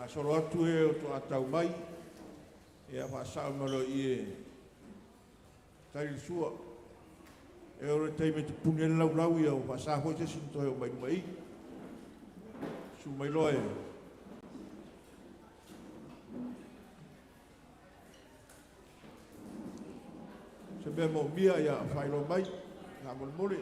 Gasolo atu e o toatau mai, ia faasao mai loa i i e tali le sua. E oo i le taimi e tapuni ai le laulau, ia ua faasa foi se isi ona toe oo mai i luma i i. Susu mai loa e se mea moomia, ia faailoa mai, faamolemole.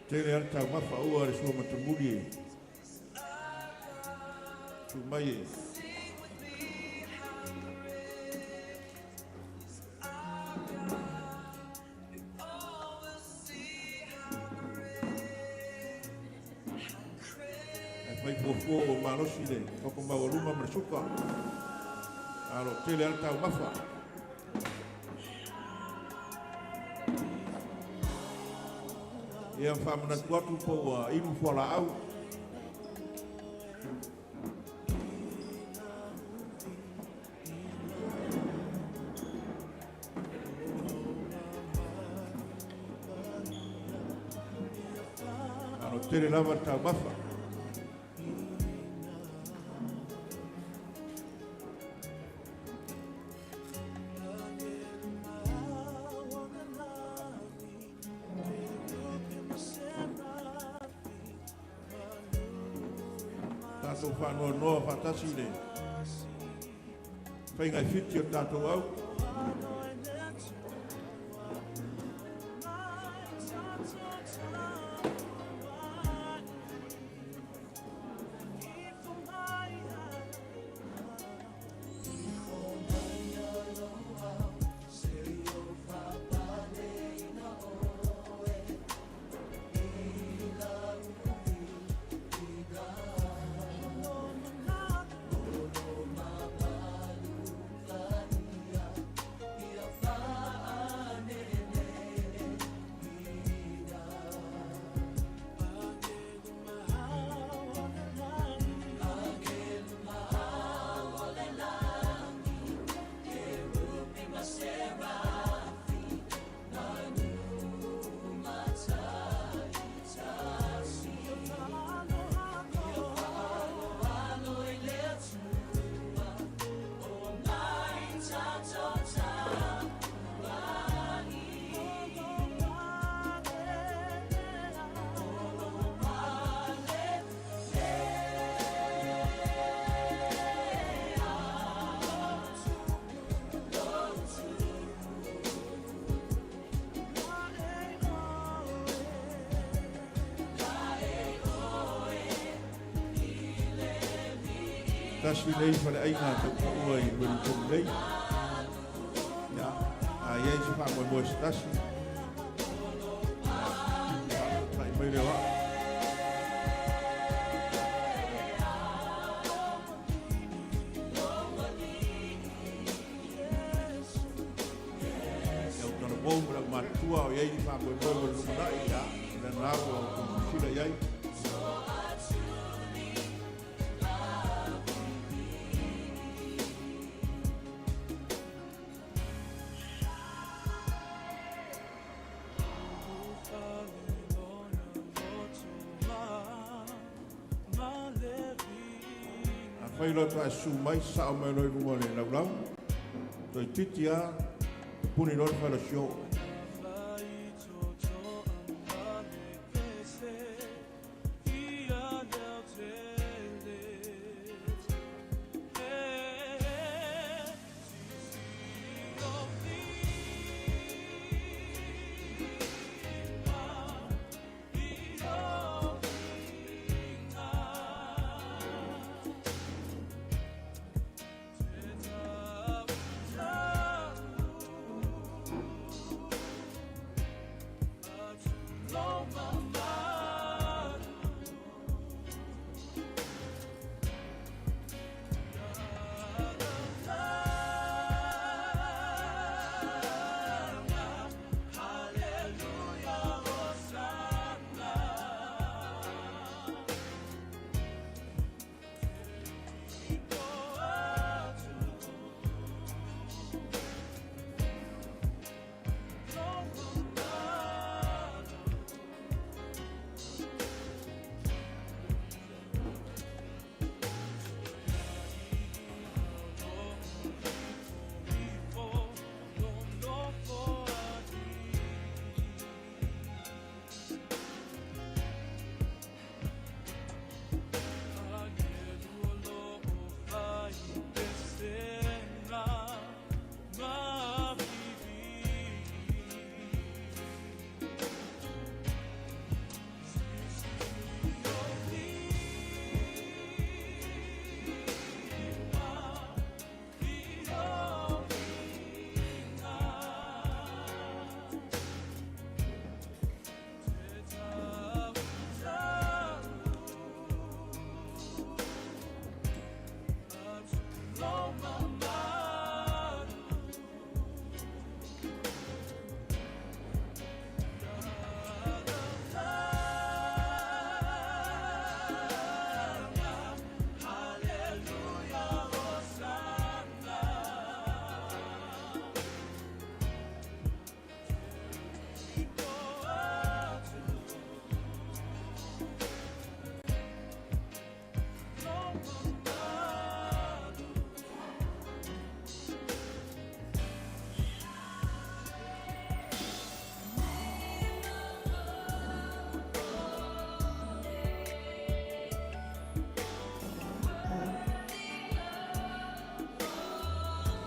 Tele lava le taumafa aua le sua matamuli e tu mai e Ae fai fuafua ua malosi le toto maualuga ma le suka. A o lo o tele lava le taumafa. Ia faamanatu atu po ua inu fualaau. Ano tele lava le taumafa. Tatou faanoanoa faatasi i le faiga e fiti o le tatou au. Tasi nei faleaiga taupaua i Wellington nei. Ia, a i ai se faamoemoe se tasi, faafetai mai lea o au. Ia o talavou ma le aumatutua o i ai ni faamoemoe mo le lumanai, ia, o lena ua outou silasila i ai. Afai loa toe susu mai, sao mai loa i luga o le laulau, toeitiiti lava, tapuni loa le fellowship.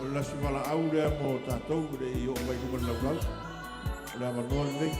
O le lasi valaau lea mo tatou e le i oo mai i luga o le laulau. O le avanoa lenei.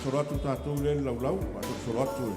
Solo atu tatou lea i le laulau, faasolosolo atu e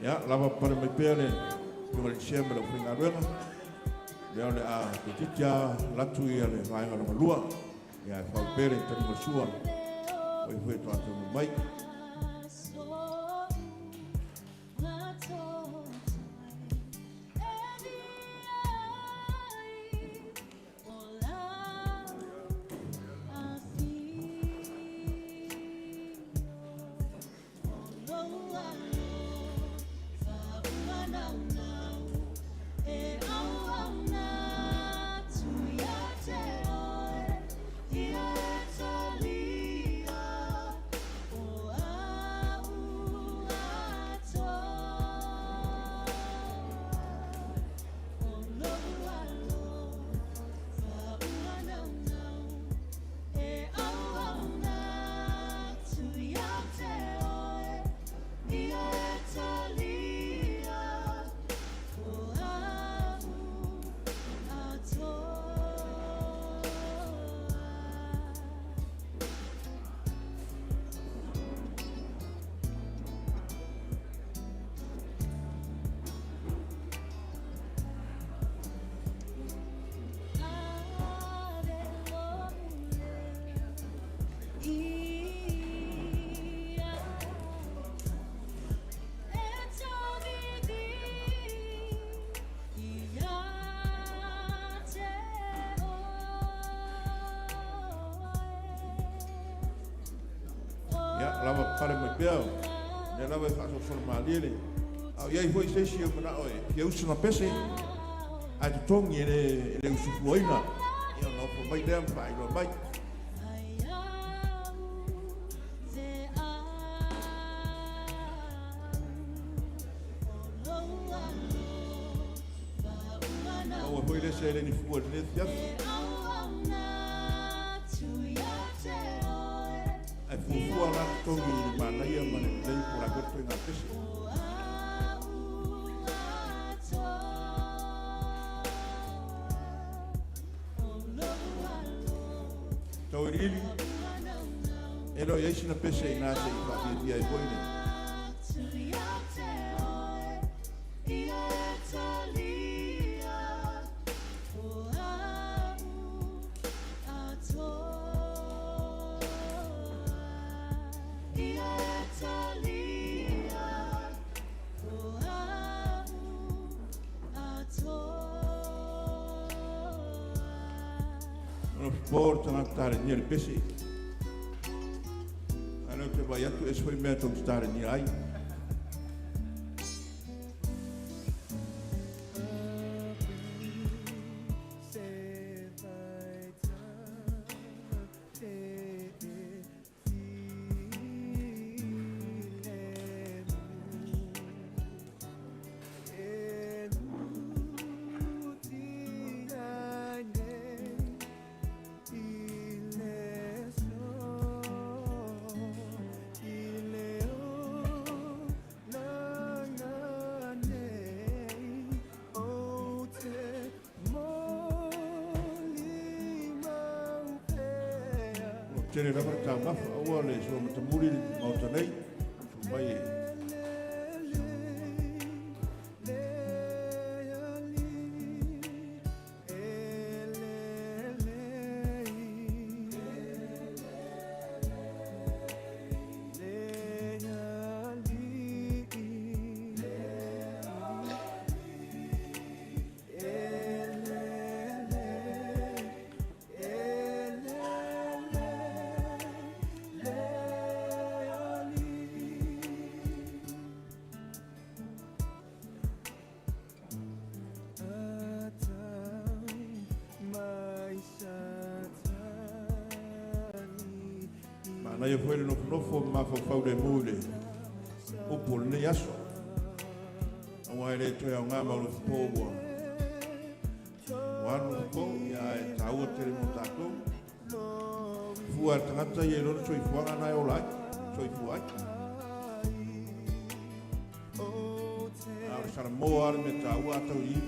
Ia, lava pale mai pea le afioga i le Chair ma le aufaigaluega. Lea o le a toeitiiti lava alu atu ia le vaega lona lua. Ia, e fau pea le taliga o le sua o e foi e toa taunuu mai. Ia, lava pale mai pea, lea lava e faasolosolo malie le. A o i ai foi se isi e manao e fia usu na pese, ae totogi e le usufuaina. Ia, ona ofo mai lea ma faailoa mai. Maua foi le seleni fua i lenei afiafi. Ae fuafua la totogi i le manaia ma le lelei po o le a foi le ituaiga pese. Tauiliili, e le o i ai sina pese i ina se i faafiafia ai foi le. Ona popo le tagata talenia i le pese. Ae lea ou te vaai atu e ese foi mea tou te talenia ai. Ua tele lava le taumafa, aua le suamatamuli le Maota nei, tu mai e Manaia foi le nofonofo ma mafaufau lemu i le upu o lenei aso. Aua e le toe aoga ma o le po ua alu le po, ia ae taua tele mo tatou. Fua le tagata ia i lona soifuaga na e ola ai, soifua ai. A o le Salamoa le mea taua a tau i.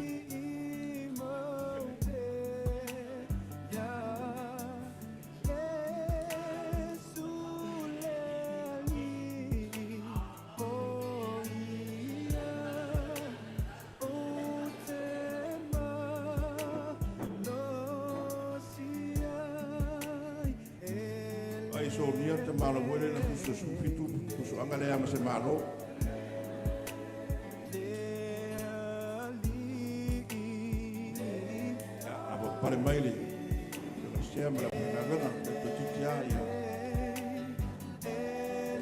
Ai solia te malo foi le na puso 17 pusoaga lea ma se malo. Ia, ava pale mai le sea ma le aufaigaluega, le toeitiiti lava ia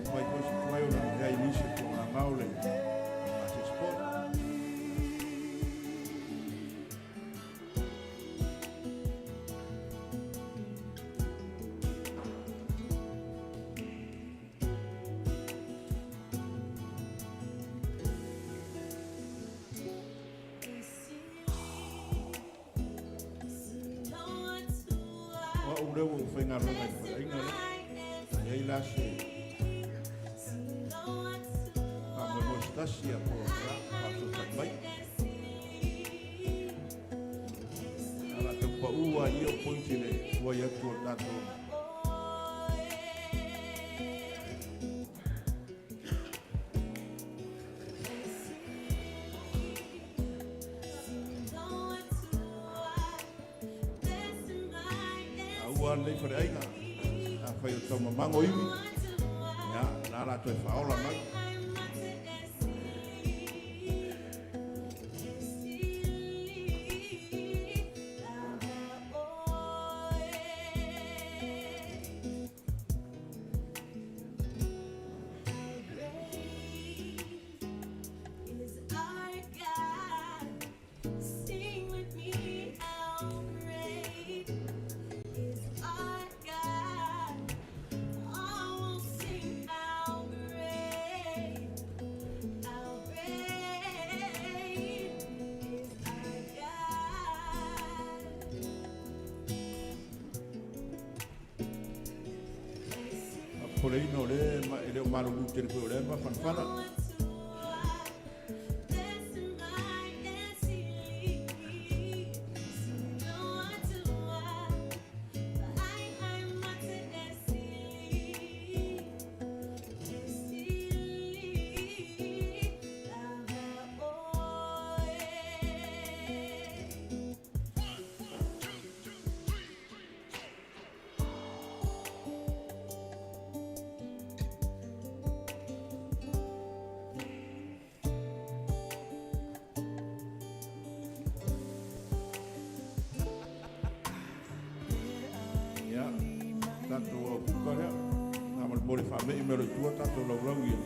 fai foi si tuai ona loea i nisi o togagao le Mase Sport. O au lea ua ou faigaluega i le faleaiga lea. A i ai la se faamoemoe se tasi ia po o faafesoosai mai. A o le a tau pau lava i i ou points i le tuai atu o le tatou. Taua lenei faleaiga, afai o taumamago ivi, ia, na la toe faaola mai. Popoleina o lea e le o malulu tele foi o lea e mafanafana. Ia, tatou au puka lea. Na ma le mo le faamei me lo tua tatou laulau ia.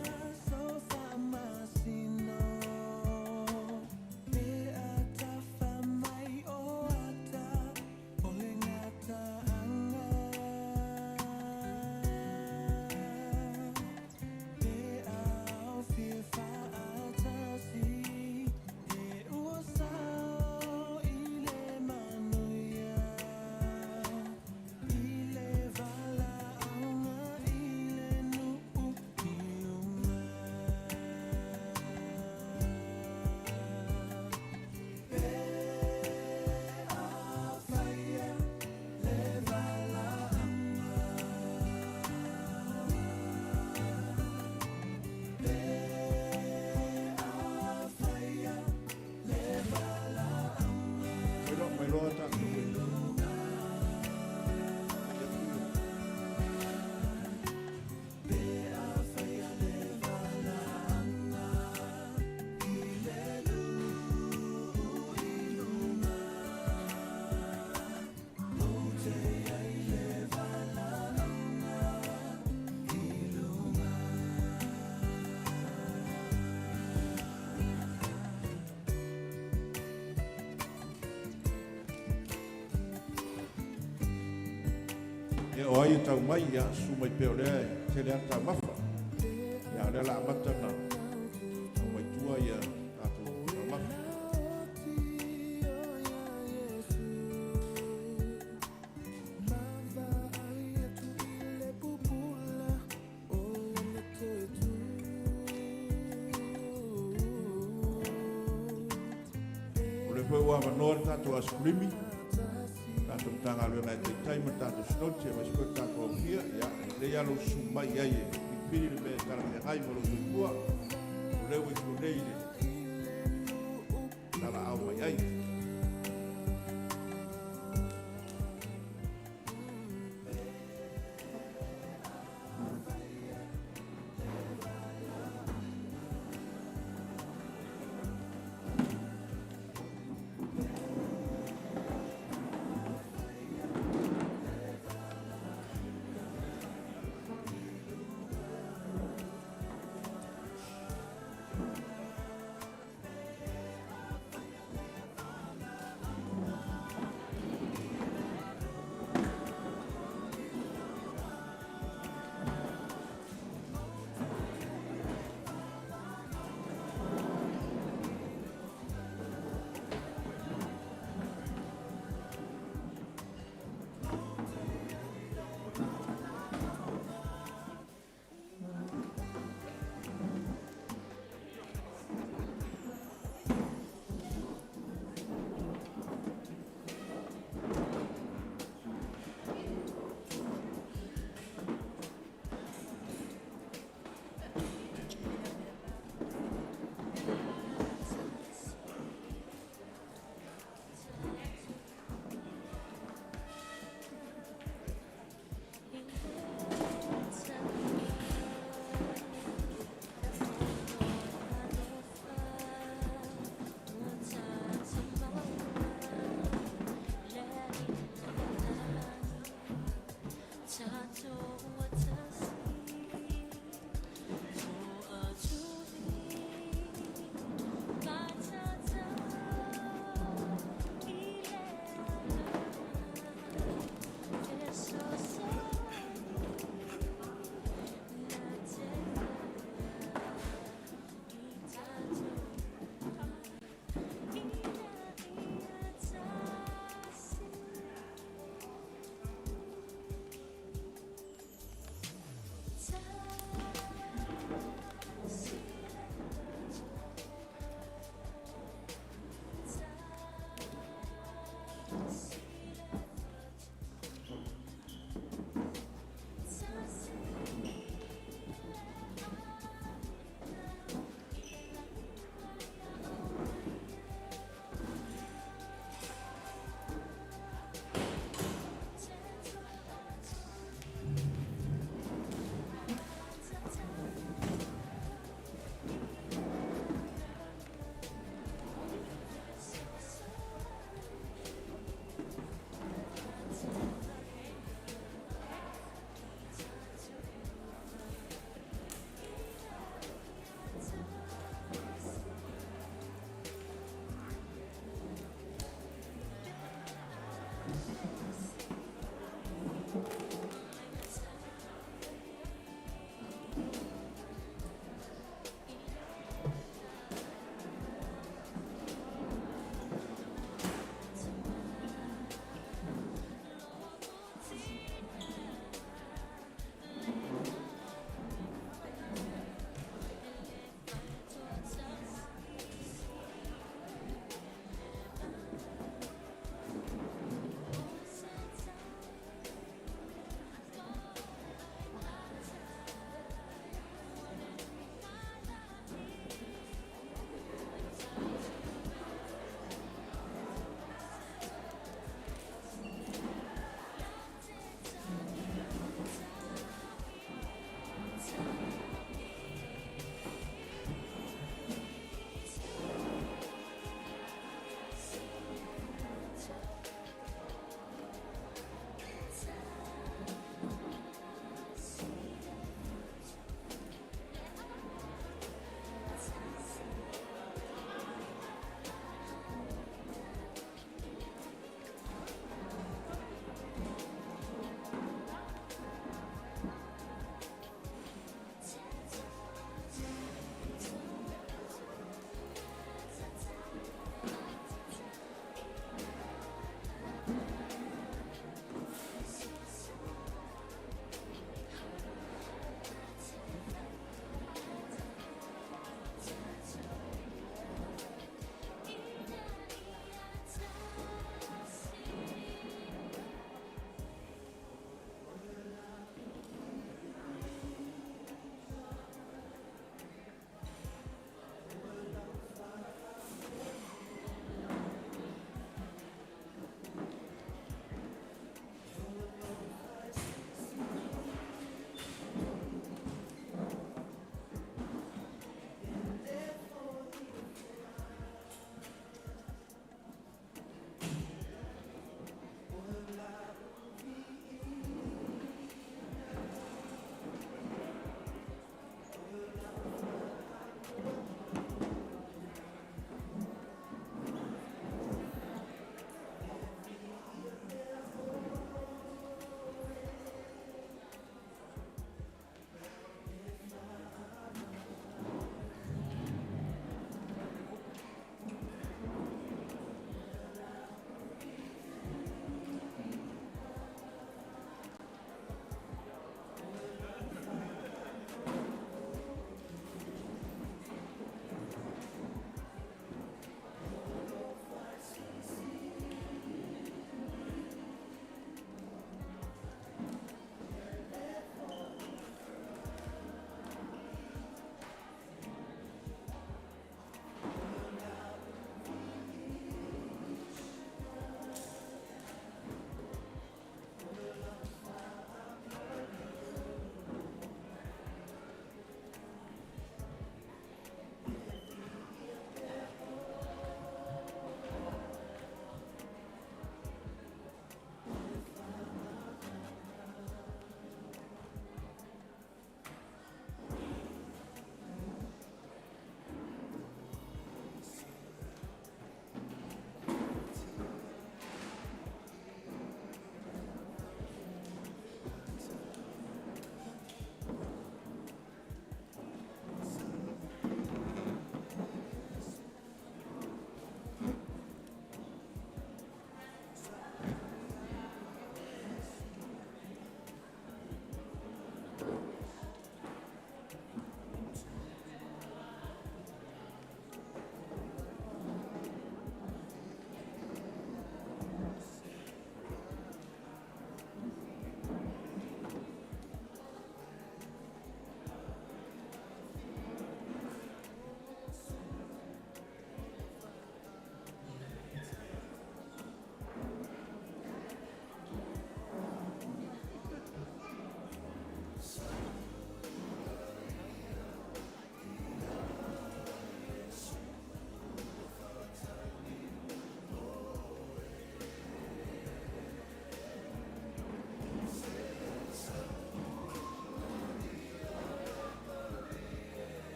Mai loa tatou e. Ia o ai e tau mai, ia susu mai pea o lea e tele ata mafa. Ia o lea la amata na tau mai tua ia tatou taumafa. O le foi ua avanoa le tatou asikulimi, tatou Matagaluega e taitai ma le tatou Sinoti aemaise foi le tatou aufia. Ia, e lelei lava lou susu mai i ai e filifili le mea e talafeagai ma lou soifua. O lea ua i tua nei i le talaau mai ai.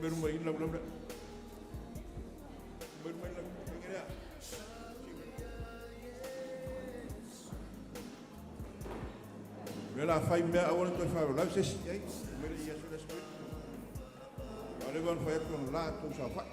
Mai luma i i le laulau lea. Mai luma i le faiga lea. O lea o le a fai mea, aua le toe faalavelave se isi i ai. Mai le i aso le aso. Ua leva ona fai atu ona la tou saofai.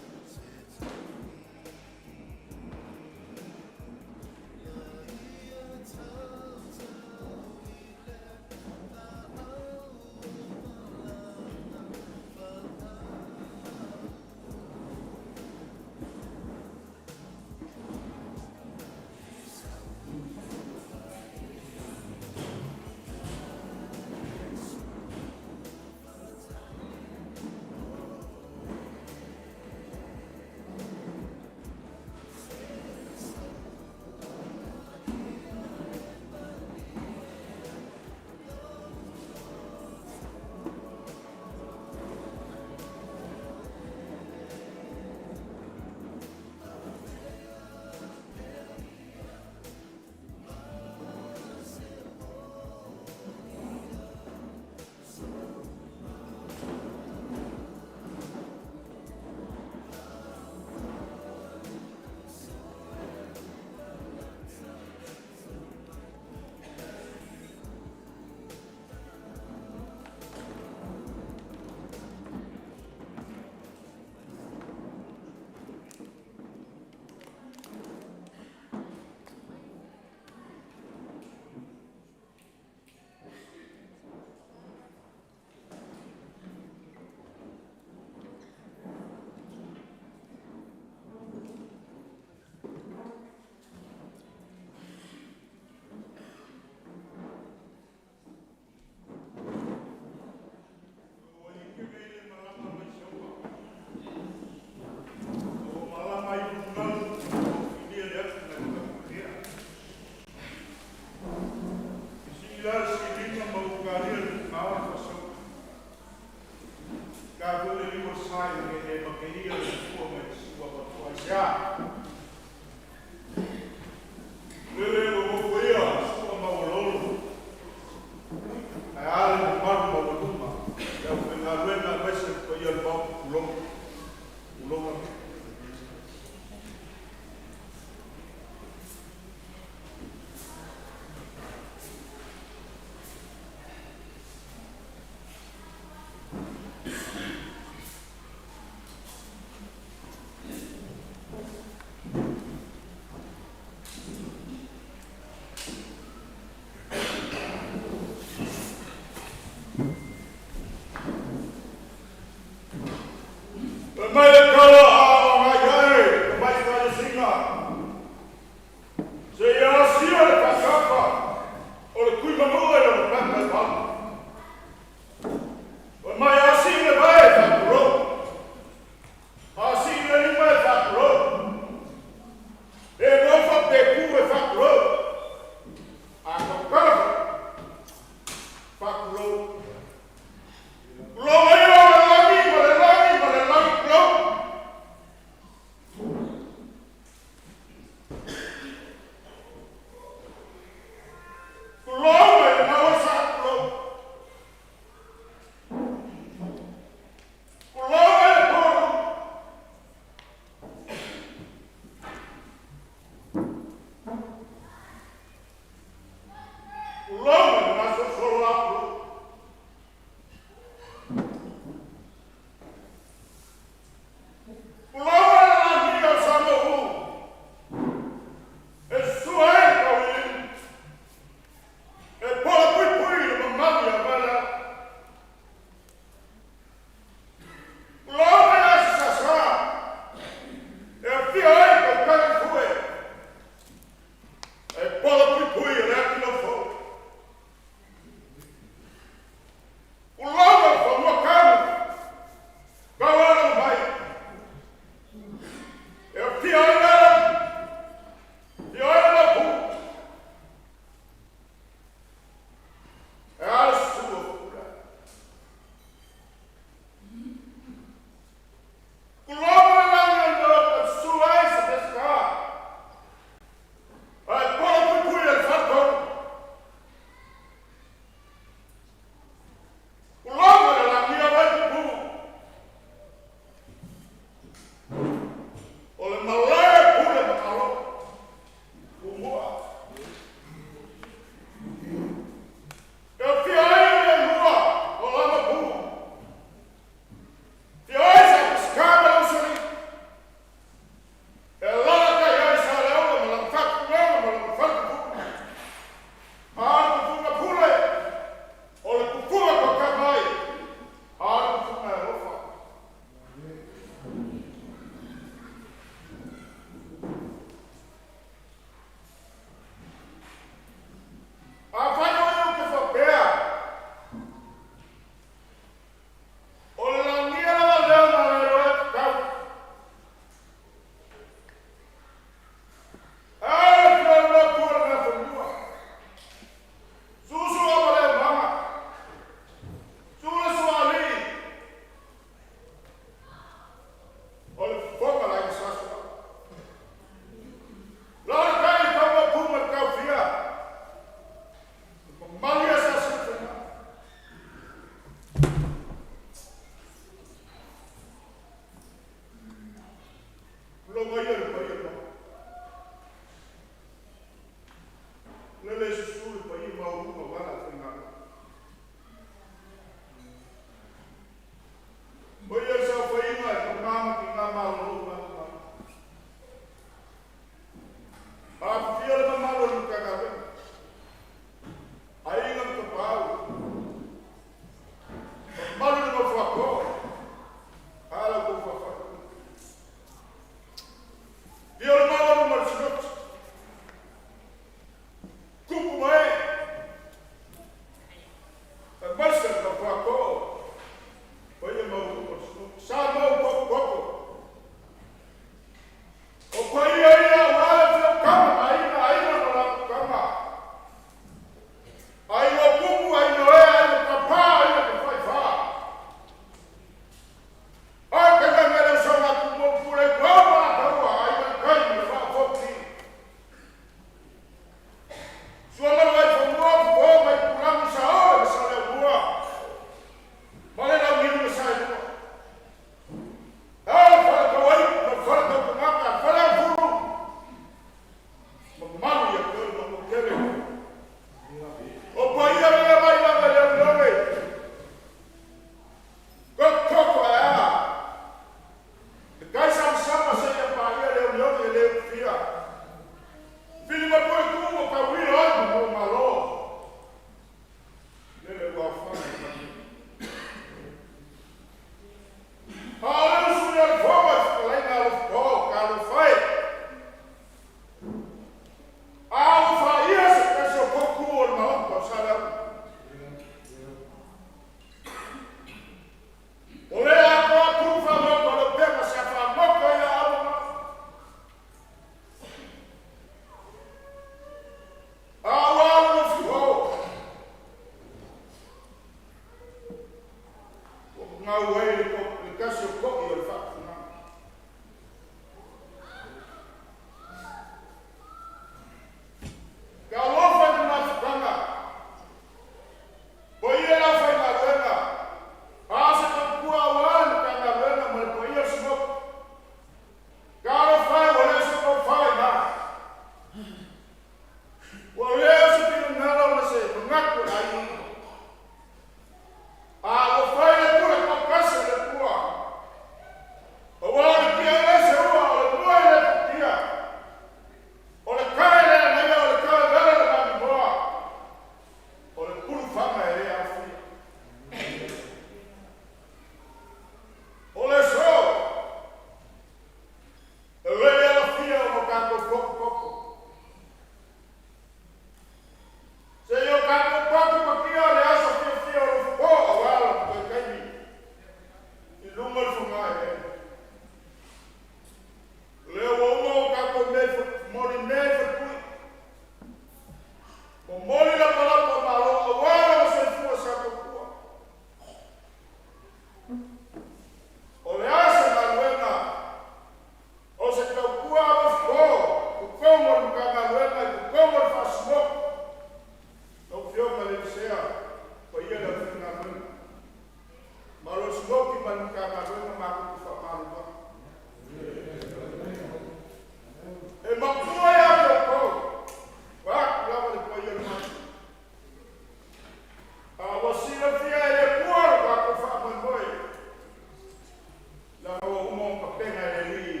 tapena e le Alii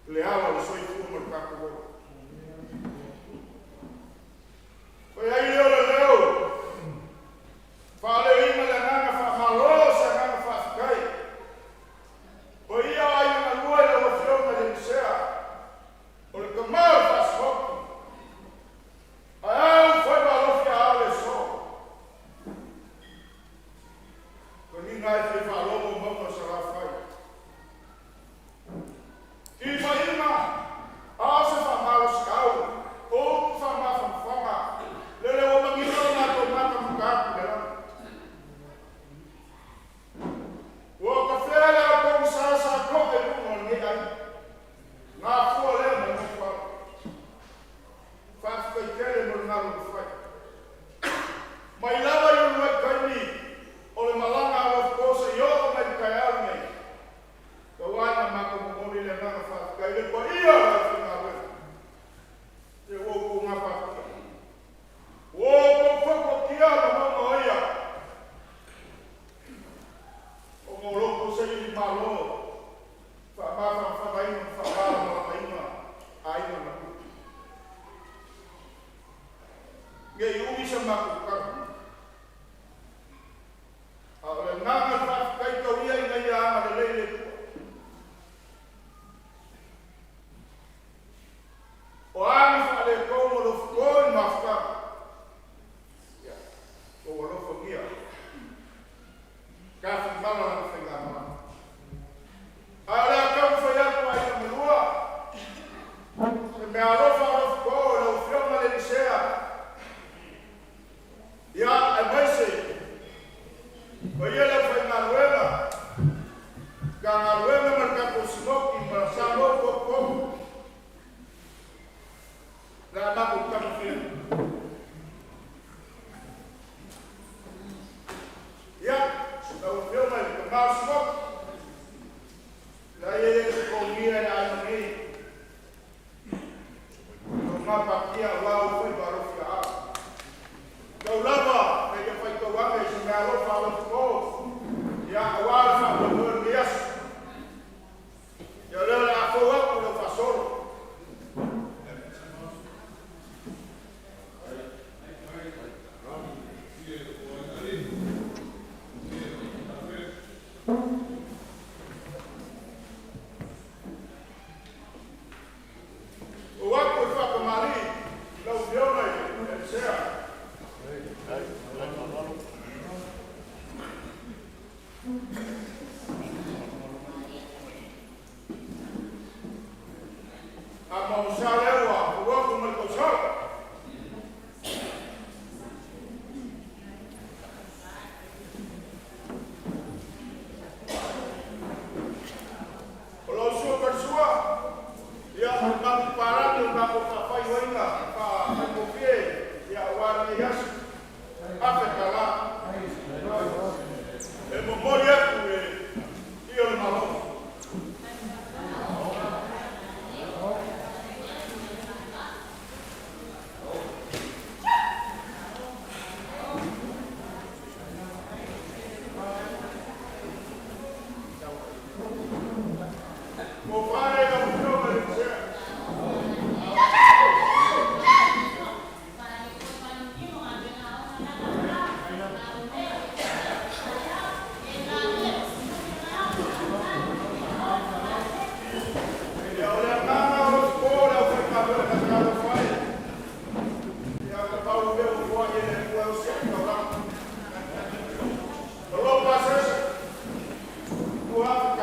le ala o le soifua ma le tatou ola. Fai ai lea o le leo, faaleoina le agaga faamalo, se agaga faafetai. O ia o aiga galue i lau Afioga i le Misea, o le tama o le faasaoki, ae au faiva alofi a ao le aso. Toniga ai fia faalogo mauga o Salafai. Timaiga, a o se faamalosiau, o upu faamafanafana, lele ua manino le matou matamata atu i le lagi. Ua tafea le ao pogisa sa to'e i luga o lenei aiga. Gafua lea ma nofo ala. Faafetai tele mo le galuega fai. Mai lava i uluai taimi o le malaga a Lofo seia oo mai le taeao lenei. Tauai na matou momoli le agaga faafetai le paia o le aufaigaluega. Se ua outou gapatia. Ua outou pototia ma mauga o ia. Ona o lo outou saili malo, faamafanafanaina ma faamalamalamaina aiga na lua. Ne i umi sa matou tala. A o le agaga o le faafetai tau ia ina ia agalelei le Atua. O a ni faaletonu o lofo i mafutaga, ia, outou alofagia, tafimala lana faigamalaga. A o le a taumafai atu aiga malua, se mea alofa alofo i lau Afioga le Elisea, ia, aemaise, o ia le aufaigaluega, Matagaluega ma le tatou Simoki ma Samoa ua le a matou tamafaiga. Ia, lau Afioga i le tama o Simoki, la ia e totogia e le aiga nei, o gapatia aua ou faiva alofi a. Tau lava, na ia faitau ane i se mea alofa alofo, ia aua le faamoemoe o lenei aso. Ia lea o le a fou atu lau faasolo. O atu i faakamali, lau Afioga i le Elisea. A mamosa lea ua fou atu ma le tausala. O lau sua palisua, ia o le matou palagi o le matou faafaivaina faafaigofie ia aua lenei aso. $1,000. E momoli atu le ia o le Malo. Ua fale lau Afioga i le Elisea. Ia o le agaga o lofo le aufaigaluega talofa e. Ia ka pau le mea ua foai e le Atua e osi ai taulaga. O lo pasese, $2,000.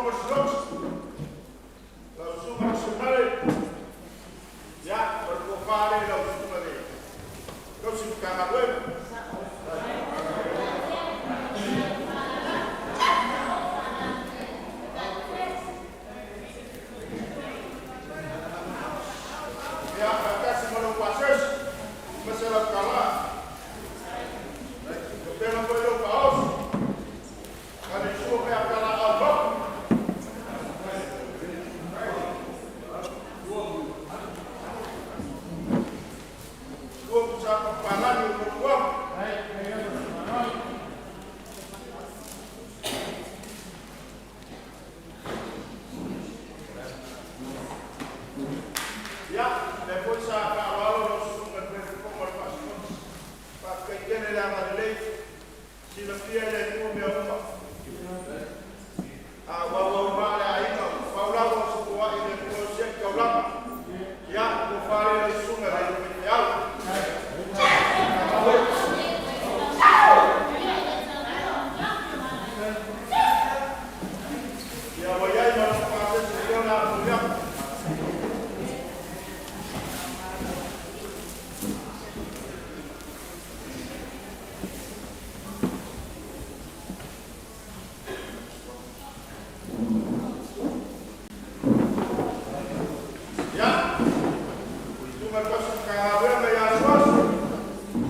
ma le Siloki, lau Susuga Misionare, ia, o le tofa lea i lau Susuga i le tausi Matagaluega. Ia, faatasi ma lou pasese aemaise lau tala, faapena foi lou faaoso, Talisua pea talaaao lotu. Ua Pusa Papalagi o Motuau. Ia, lea foi sa faaaloalo lau susuga i le Fofoga o le Faamasinoga. Faafetai tele le agalelei, silafia e le Atua mea uma. A o auauna le aiga, pau lava o se foai i le Atua o siaki taulaga. Ia, tofa lea i lau susuga i le faifeau. Ia ua i ai ma lou pasese i lea o le a momoli atu. Ia, susuga i le tausi Matagaluega ia Asuasu,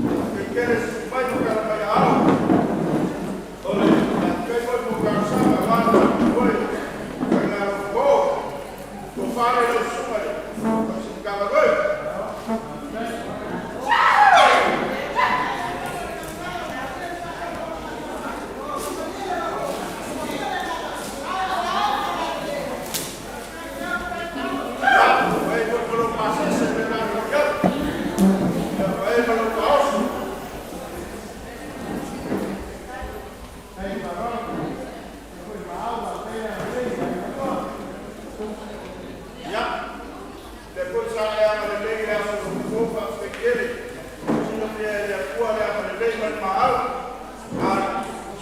faafetai tele susu mai ma tala mai aao. O le faafetai foi mo talosaga aua le faamoemoe faigalotu. Tofa lea i lau susuga i le tausi Matagaluega. Ia, ua i ai foi ma lou pasese le la momoli atu. Ia, ua i ai ma lou faaoso. Ia, lea foi sa e agalelei i le aso o le faafetai tele. Silafia e le Atua le agalelei ma le maau. A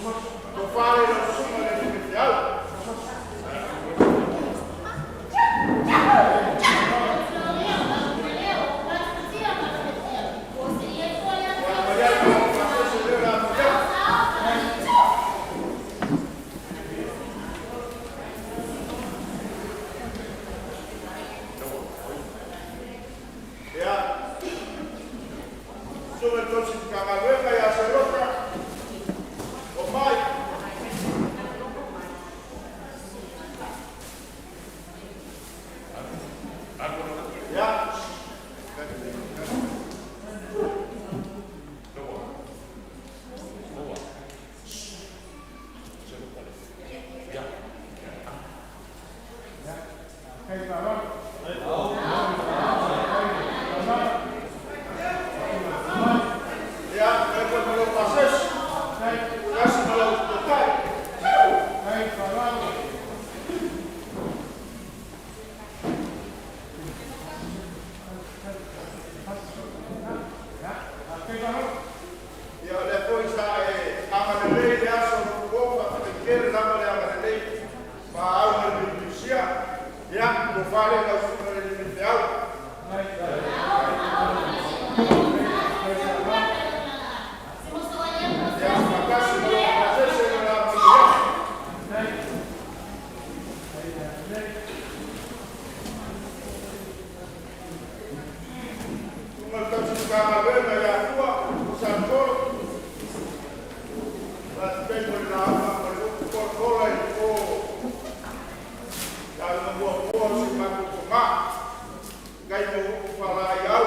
o le tofa lea i lau susuga i le faifeau. Ia, ua i ai ma lou pasese lea o le a momoli atu. Ia, susuga i le tausi Matagaluega ia Seiloka Omai. Ia, ia, ua i ai foi ma lou pasese, tasi ma lau taitai. Ia, o lea foi sa e agalelei i le aso o lou faafetai tele lava le agalelei ma au ma le Minisita. Ia, tofa lea i lau susuga i le faifeau. Ia, faatasi ma lou pasese ma le amioleaga. Susuga i le tausi Matagaluega ia Tua Saletolo, faafetai mo le lauga ma le upu tolatola i le po, lauga muamua o si o matou tama. Faafetai mo upu faalaeiau.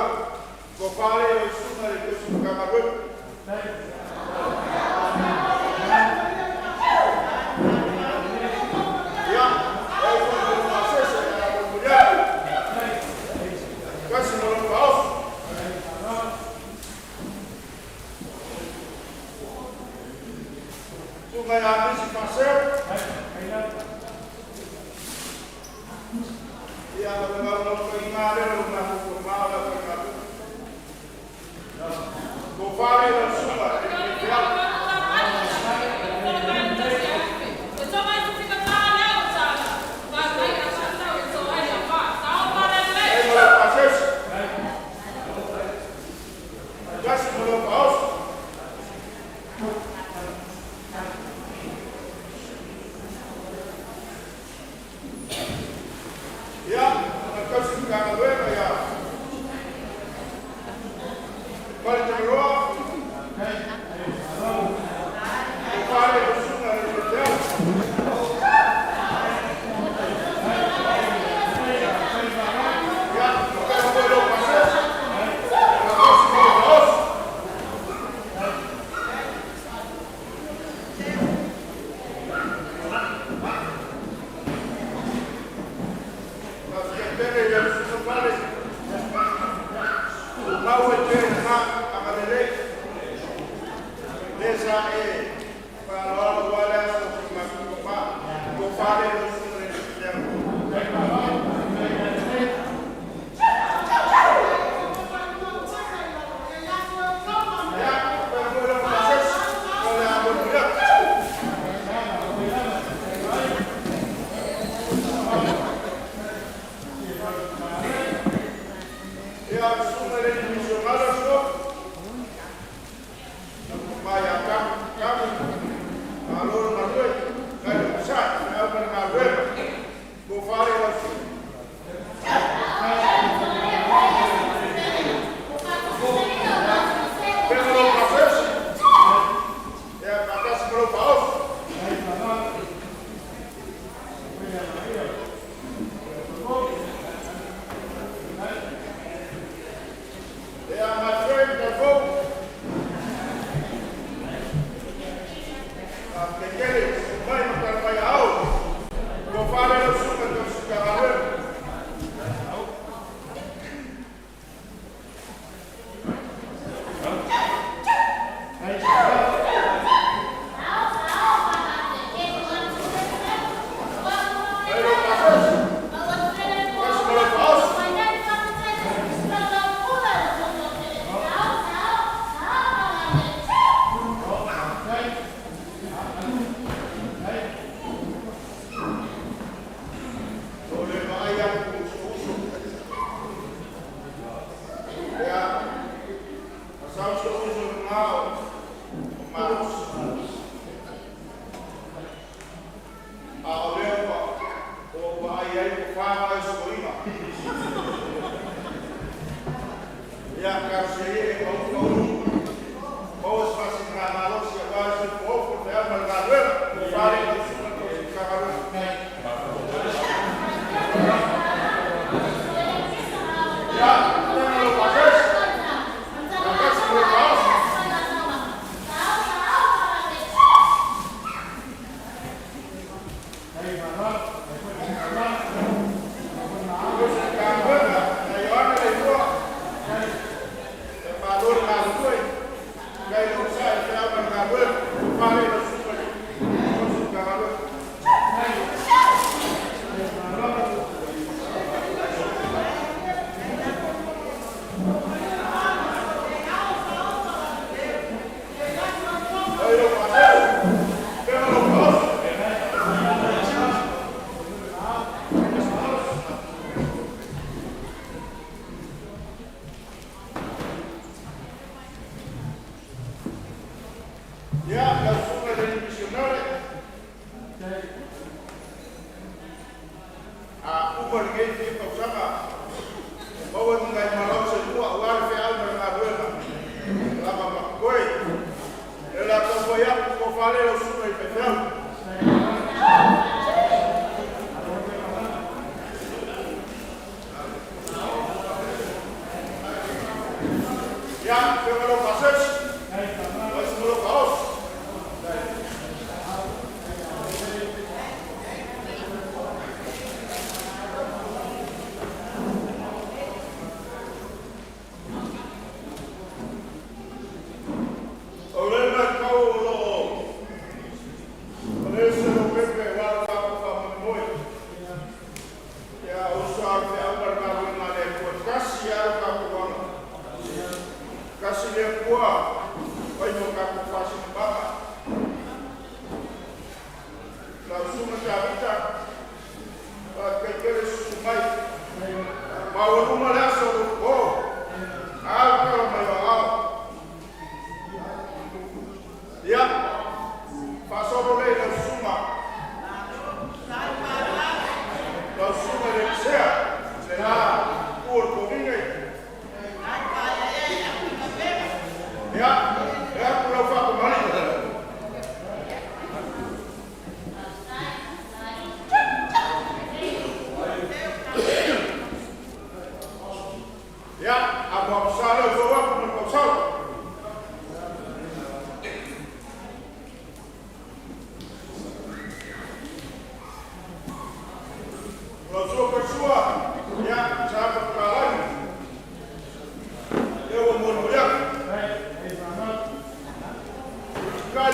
Tofa lea i lau susuga i le tausi Matagaluega. Ia, ua i ai foi ma lou pasese o le a momoli atu, tasi ma lou faaoso. Susuga ia Misi Faaseu, ia, o le naunautaiga lava lea o le matou tama o le aufaigaluega. Tofa lea i lau susuga i le faifeau. Kai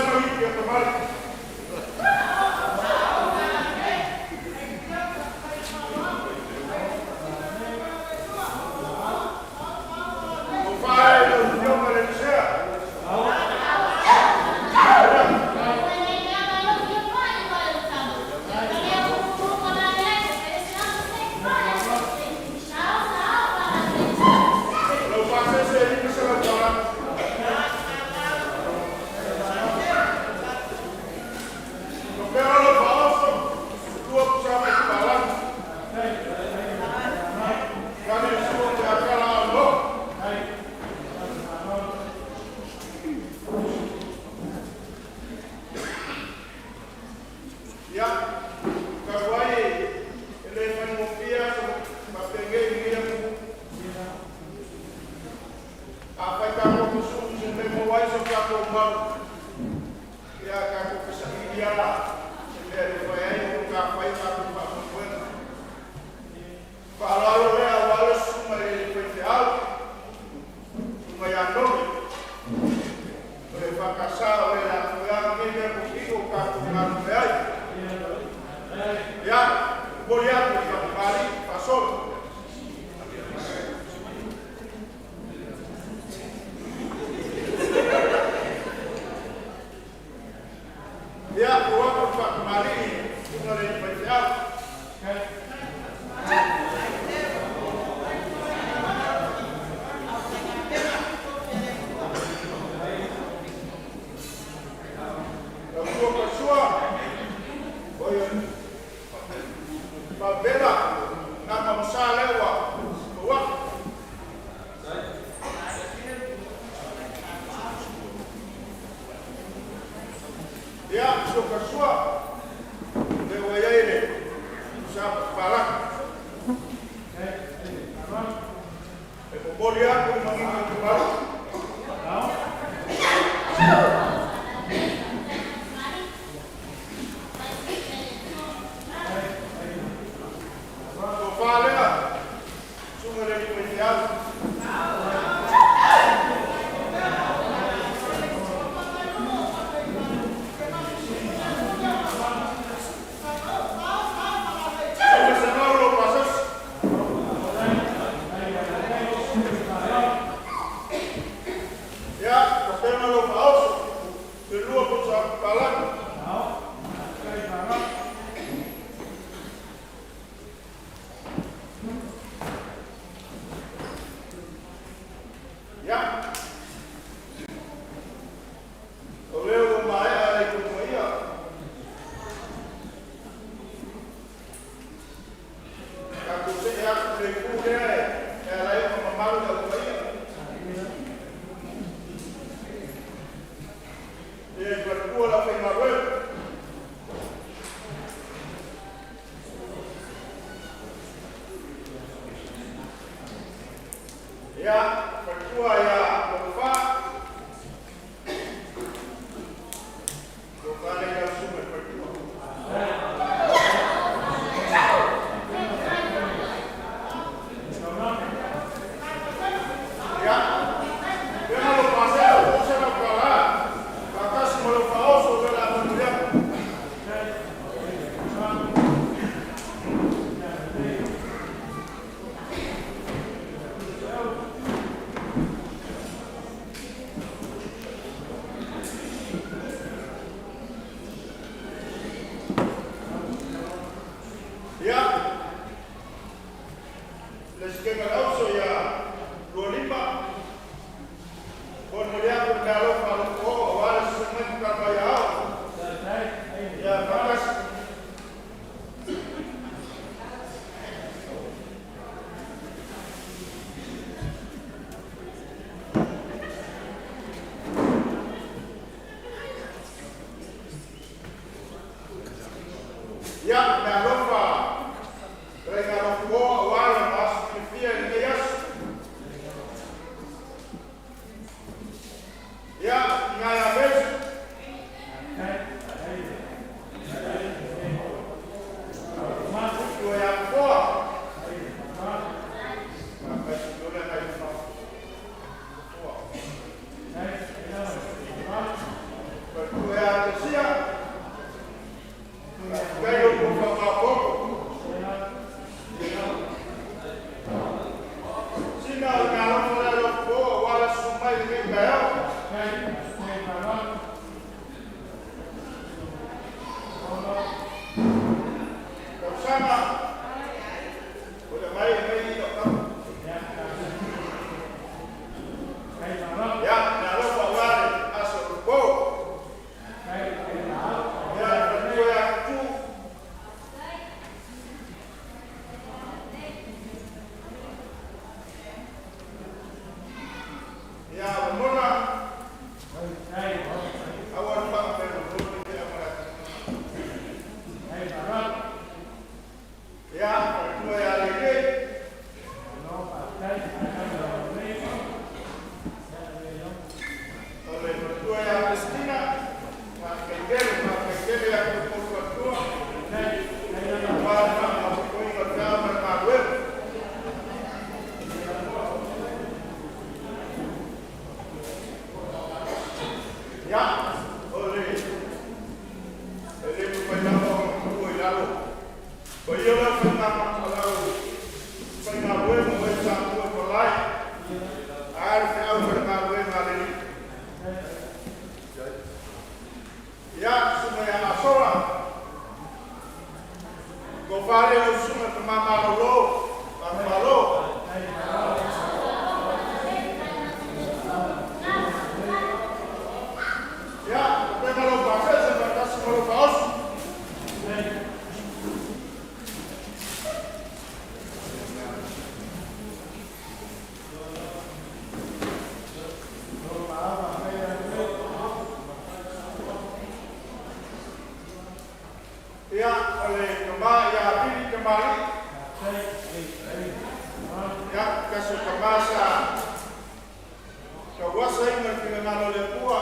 Tesia, faafetai lo outou faamaopoopo. Sina o le meaalofa lea a Fofo aua le susu mai i lenei taeao. Tausaga o le aumai e nei lau tama. Ia, meaalofa aua le aso o le po. Ia, le faletua ia Tutu, ia Lemona, aua le fagamea le amalaki. Ia, faletua ia Lailei, o le faletua ia Pestina, faafetai tele, faafetai tele ia te outou faletua aua le faamaopoopoina o le feau ma le galuega. Ia, o le e le mafai lava ona tuua i lalo paia o lau faigaluega o e sa tua i malae, ae a le feau ma le galuega a le Alii. Ia, susuga ia Asola, tofa lea lau susuga tama malolo, manumalo. Ia, tapena lou pasese faatasi ma lou faaoso. Ia, o le tama ia Vili Tamalii, ia, tasi o tama sa tauasaina le finagalo o le Atua,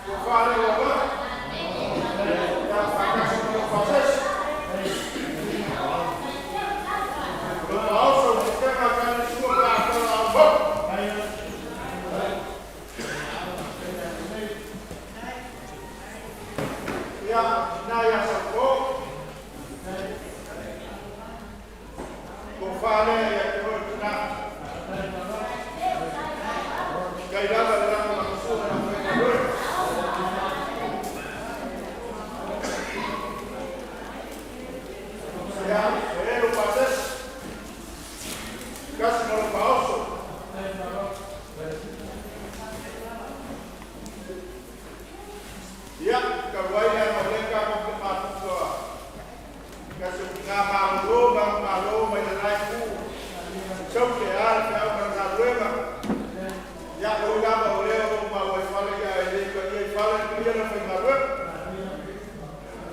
tofa lea ua avatu. Ia, faatasi ma lou pasese. O lou faaoso i le upega talia le sua pe a tala lau motu. Ia, tina ia Saupo, tofa lea ia te oe le tina. Faafetai lava le lagolagosua ma le aufaigaluega. Ia, e lou pasese, tasi ma lou faaoso. Ia, talu ai ona o lea tatou te mafuta kasi o tina malolo manumalo mai lena itu i Saute, a le feau ma le galuega. Ia, e ui lava o lea o lo o maua i fale, ia e le talia i fale le paia o le aufaigaluega.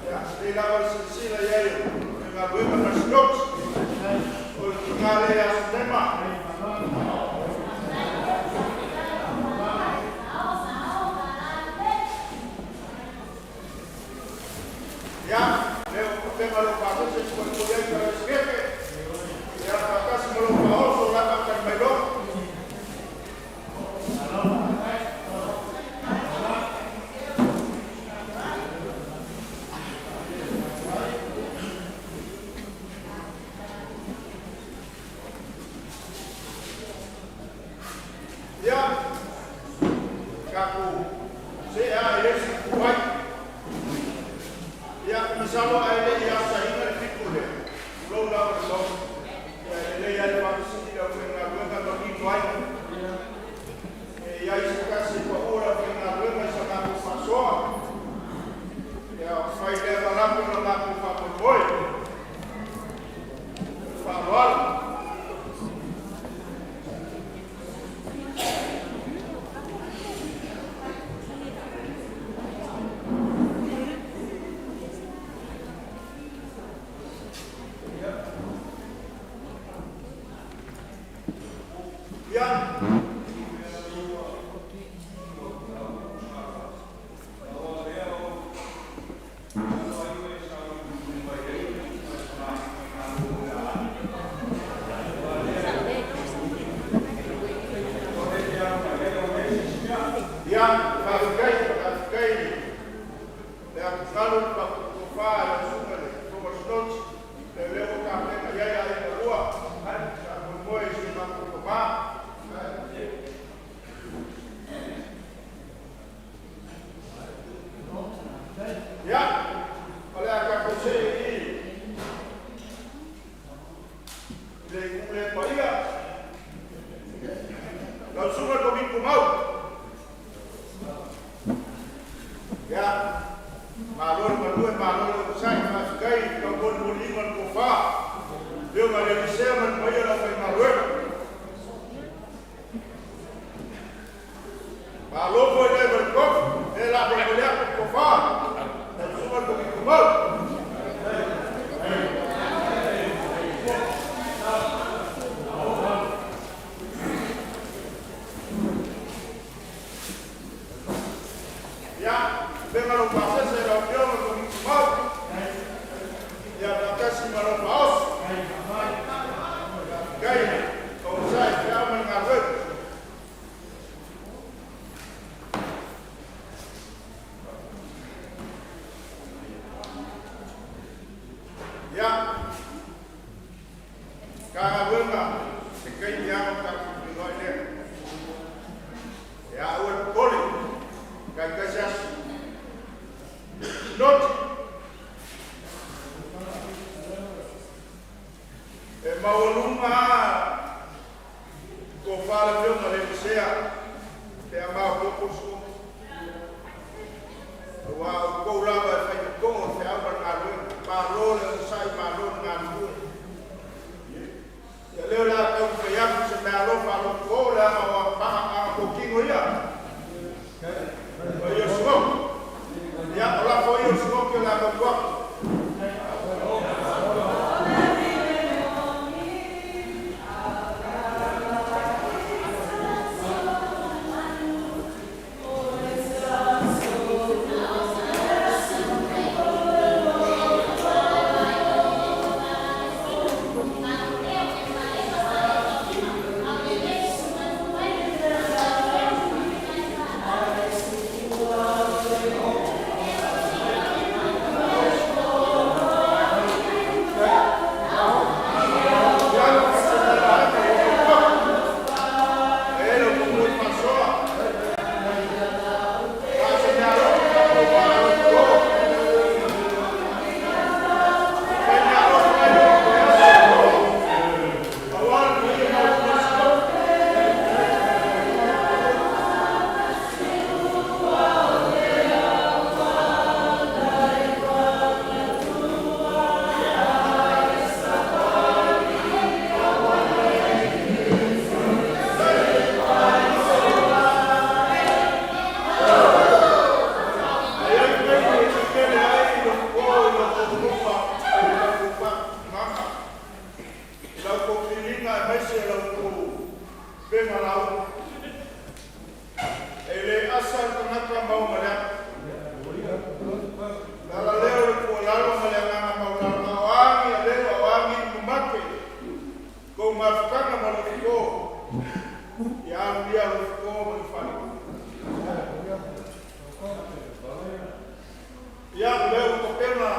Ia, lelei lava le silasila i ai o le galuega ma le sinoti o le tina lea ia Setema. Ia, lea ua tapena lou pasese e tulituli ai Kalesikete, ia faatasi ma lou faaoso o le a faatali mai loa. Ia, tatou see ae i le isi ituvai. Ia, masalo ae le i asaina le fitu lea, tulou lava le Maota. Ia, e lelei lava le faafesili i le aufaigaluega manino ai. E i ai se tasi e pau le aufaigaluega i sa matou faasoa. Ia, fai lea malape o le matou faamoemoe. Faaaloalo. Ia, ia, faafetai, faafetai. atugalu i le faafotutofa i lau Susuga i le Thomas Lodge, le lea ua tapena i ai aiga e lua, faamoemoe i si o matou tama. Ia, o le a tatou see i le itu lea paia. Lau Susuga i le Koviti Tumau, ia, malo le galue malo le onosai, faafetai i le taumolimoliga o le tofa i le Afioga i le alii Sea ma le paia o le aufaigaluega. Malo foi le ma le tofi, o lea o le a molimoli atu le tofa lau Susuga i le Koviti Tumau. Ia, avega lou pasese lau Afioga i le Koviti Tumau, ia faatasi ma lou faaoso. Faafetai le onosai i le feau ma le galuega. Ia, Matagaluega, se taimi lava ona tatou feiloai lea. Ia aua le popole, taitai se aso. Sinoti, e maualuga lava le tofa a le Afioga i le alii Sea pe a maopoopo le sigoki, aua o outou lava e faitotoa o le feau ma le galuega. Malo le onosai malo le galulue. Ia lea o le a taumafai atu se meaalofa a lou o leaga o agatotino ia. O ia o le sigoki. Ia, o lafo ia o le sigoki o le a tau atu. E lo kou faasoa. A o se meaalofa faatauvaa a lou toto. E fai meaalofa ai lou aso, aua le paia maualuga o le Sigoki. E i ai taimi e tetele ai lou o i lo outou lofa i la outou faatupunaga, i la outou filiga aemaise o la outou upega lauga. E le asa le tagata ma ou ma le atu. O le ala lea o le tuualalo ma le agaga maualalo, a o a ni aleu a o a ni mamate, tou mafutaga ma lou fofo, ia alu ia lou fofo ma le fale. Ia, o lea ua tapena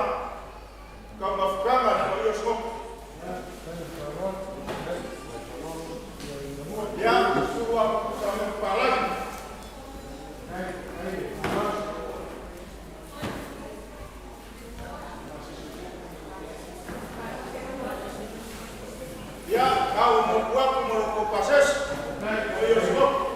taumafataga le paia o Sigoki. Ia, sulu atu Samoa Papalagi. Ia, na ua motu atu ma lo outou pasese, paia o Sigoki.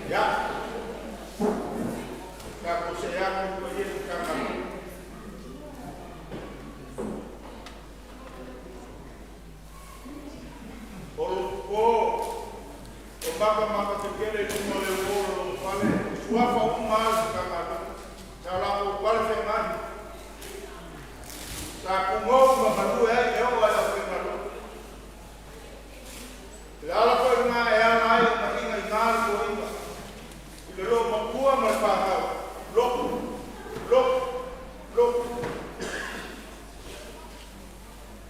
Ia, tatou see atu i le paia i le Matagaluega. O lou fofo o matamatatetele i luma o le uo o lona fale, suafa uma lava o le Matagaluega, sa o latou talafeagai, sa tugou ma galue ai e oo lava i le aufaigaluega. O le ala foi lena e ala ai ona inaina le toeaina i le loomatua ma le fanau, lotu, lotu, lotu.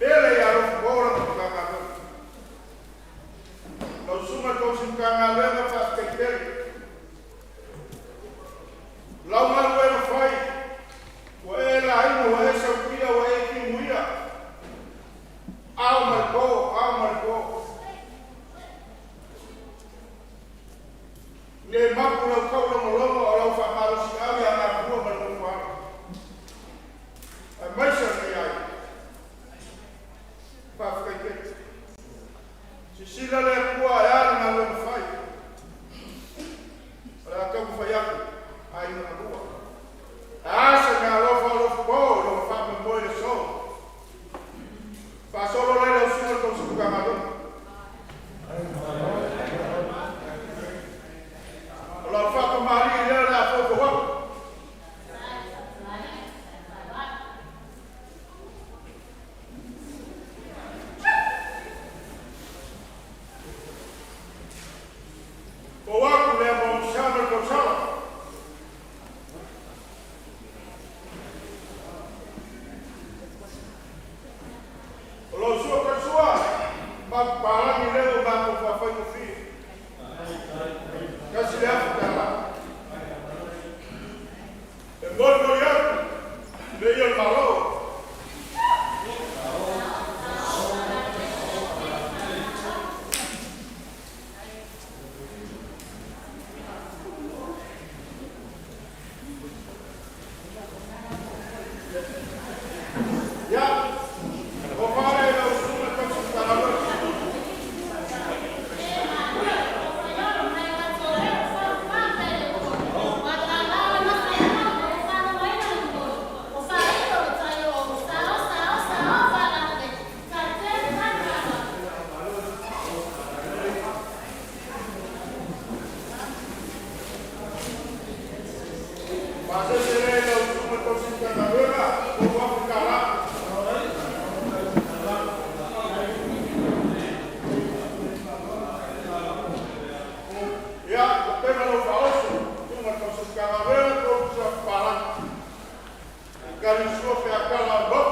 Pele ia alofa po lana Matagaluega. Lau Susuga i le Tausi Matagaluega, faafetai tele. O lau galuega fai, ua e laina, ua e sautia, ua e timuia, ao ma le po, ao ma le po. Le mapu lau taulogologo o lau faamalosiau ia Gafua ma le Nofoalo. Aemaise o lenei aiga. Faafetai tele. Silasila le Atua e a le galuega fai. O le a taumafai atu, aiga na lua. A se meaalofa o alofa po i lona faamoemoe i le aso. Faasolo lea lau Susuga i le Tausi Matagaluega. O lau faatamalii lea o le a foufou atu. O aku lea mo sama le tausala. O lau sua kaisua, mapapalagi lea o matou faafaigofie. Kasi le afu tala. E molimoli atu, le ia o le Malo. Ia, o fale lau susuga i le Tausi Matagaluega. Pasese le lau Susuga i le Tausi Matagaluega, $3,000. Ia, tapena lou faaoso, Susuga i le Tausi Matagaluega, 3 pusa papalagi. Tali le sua pe a tala o le Maota.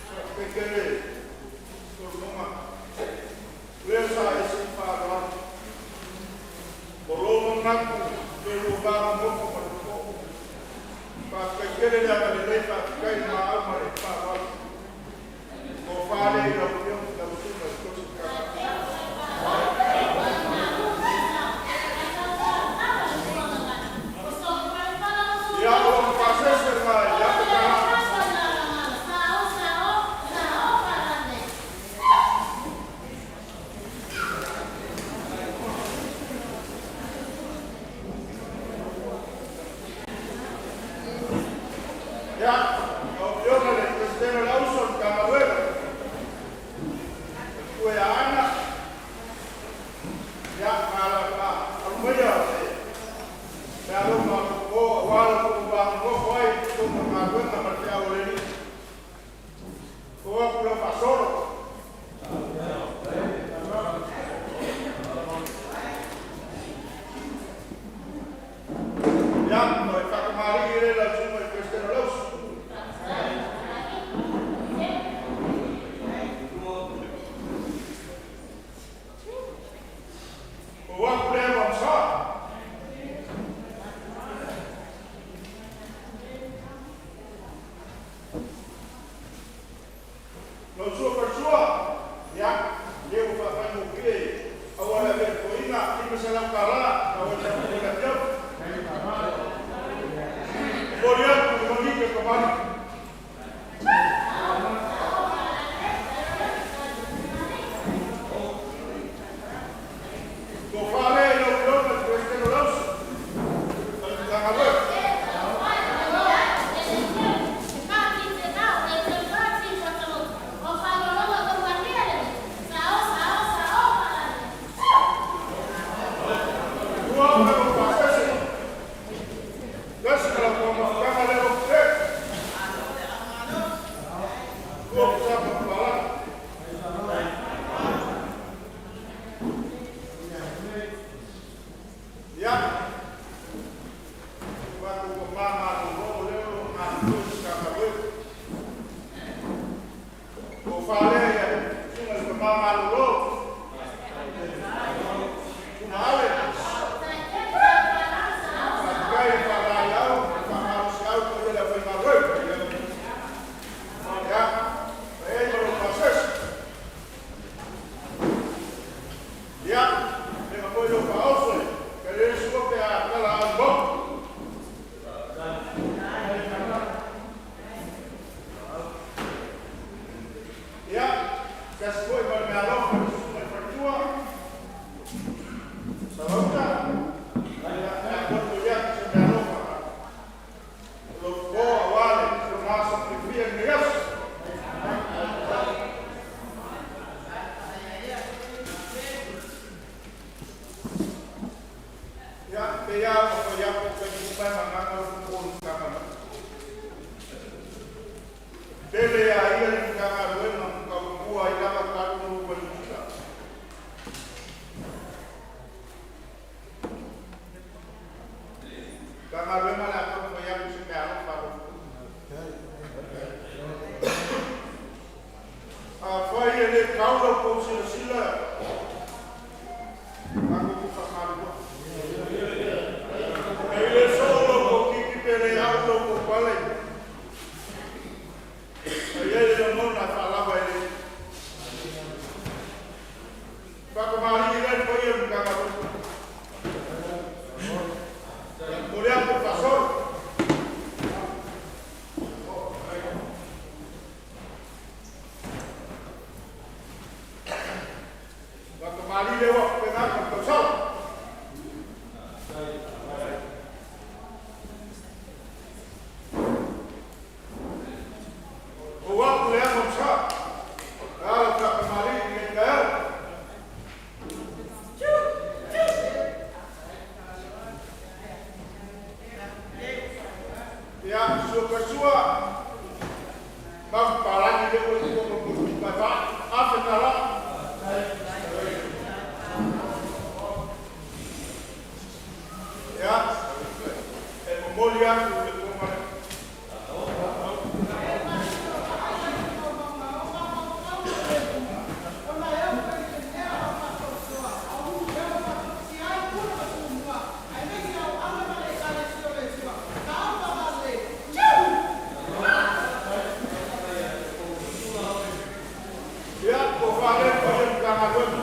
Faafetai tele Solomoga, lea sa e sii faaaloalo. O lou manatu pe lua va nonofo ma le popo. Faafetai tele le agalelei, faafetai le maau ma le faaaloalo. Tofa lea i lau Afioga lau Susuga i le Tausi Matagaluega. Ia, o lona pasese lena i le $1,000. Ia, lau Afioga i le Peresetene o le Auso a le Matagaluega, le matua ia Ana, ia, ma alu maia se meaalofa popo aua lo outou va nonofo ai i totonu o le galuega ma le feau a le Alii. Oo atu lau faasolo. Ia, o le faatamalii lea i lau Susuga i le Peresetene o le Auso. Oo atu lea ma Masaa. Lau sua faisua, ia, lea ua faafaigofie auala e avea i le toeaina, $500, lau ai le afioga. Momoli atu le manike kamali. Tofa lea i lau Magaga o fofo o le Matagaluega. Tele a ia le Matagaluega ma tautua ai lava talu ona ou mai Niu Sila. Matagaluega o le a taumafai atu i se meaalofa a lau Afai e le tau la outou silasila, matou te faamalulu atu. E le soo lo outou titi pe le au lo outou pale, e i ai le lagona e faalava e le isi. Faatamalii lea le paia o le Matagaluega. Momoli atu le faasolo. Faatamalii lea ua faapena atu i le tausala. Ou atu le aga o le sa, e ala faatamalii i lenei taeao. Ia, susu Faisua, mafu papalagi lea ua i totonu o le motu tai $1,000. Ia, e momoli atu le toga lea. Ia, tofa lea le paia o le Matagaluega.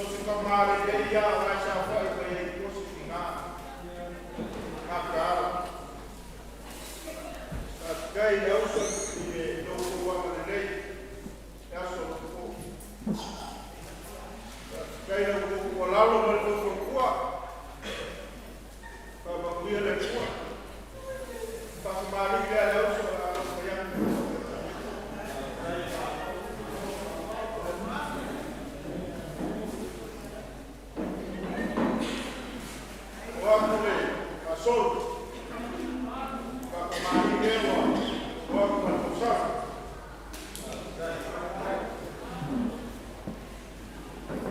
So se ka male le ia o lai sa fai mai ai ko se tinga. Makaala. Faafetai le uso i le tou agalelei i aso o le po. Faafetai i la outou tuualalo ma le tou fautua. Faamanuia le Atua. Faatamalii lea le uso o le a taumafai atu. O atu le faasolo, faatamalii lea ua o atu ma le folasaga.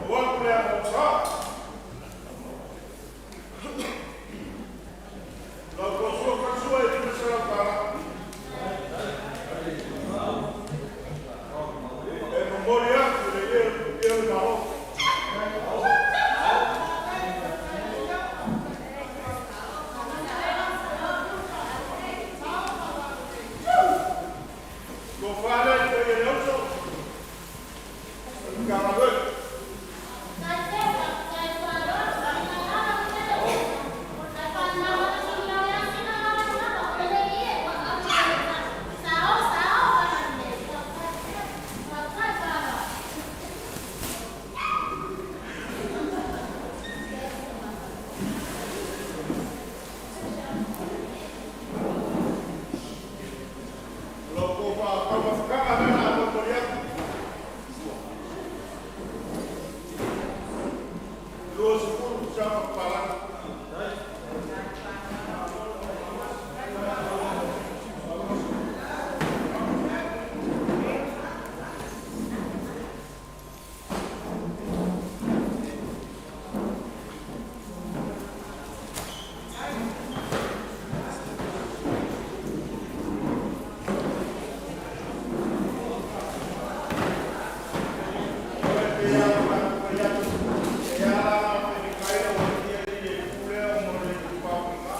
O atu le Aoao Lau tua falusua e $500. E momoli atu i le paia o le Malo. Tofa lea i le paia o le uso, o le Matagaluega. O lau tofa faataumafataga lea o le a molimoli atu. 20 tausaga papalagi. O le pei lava ona tatou fai atu, e ala ona fenumiai ua ia i le itu lea ona o le itupa o tina.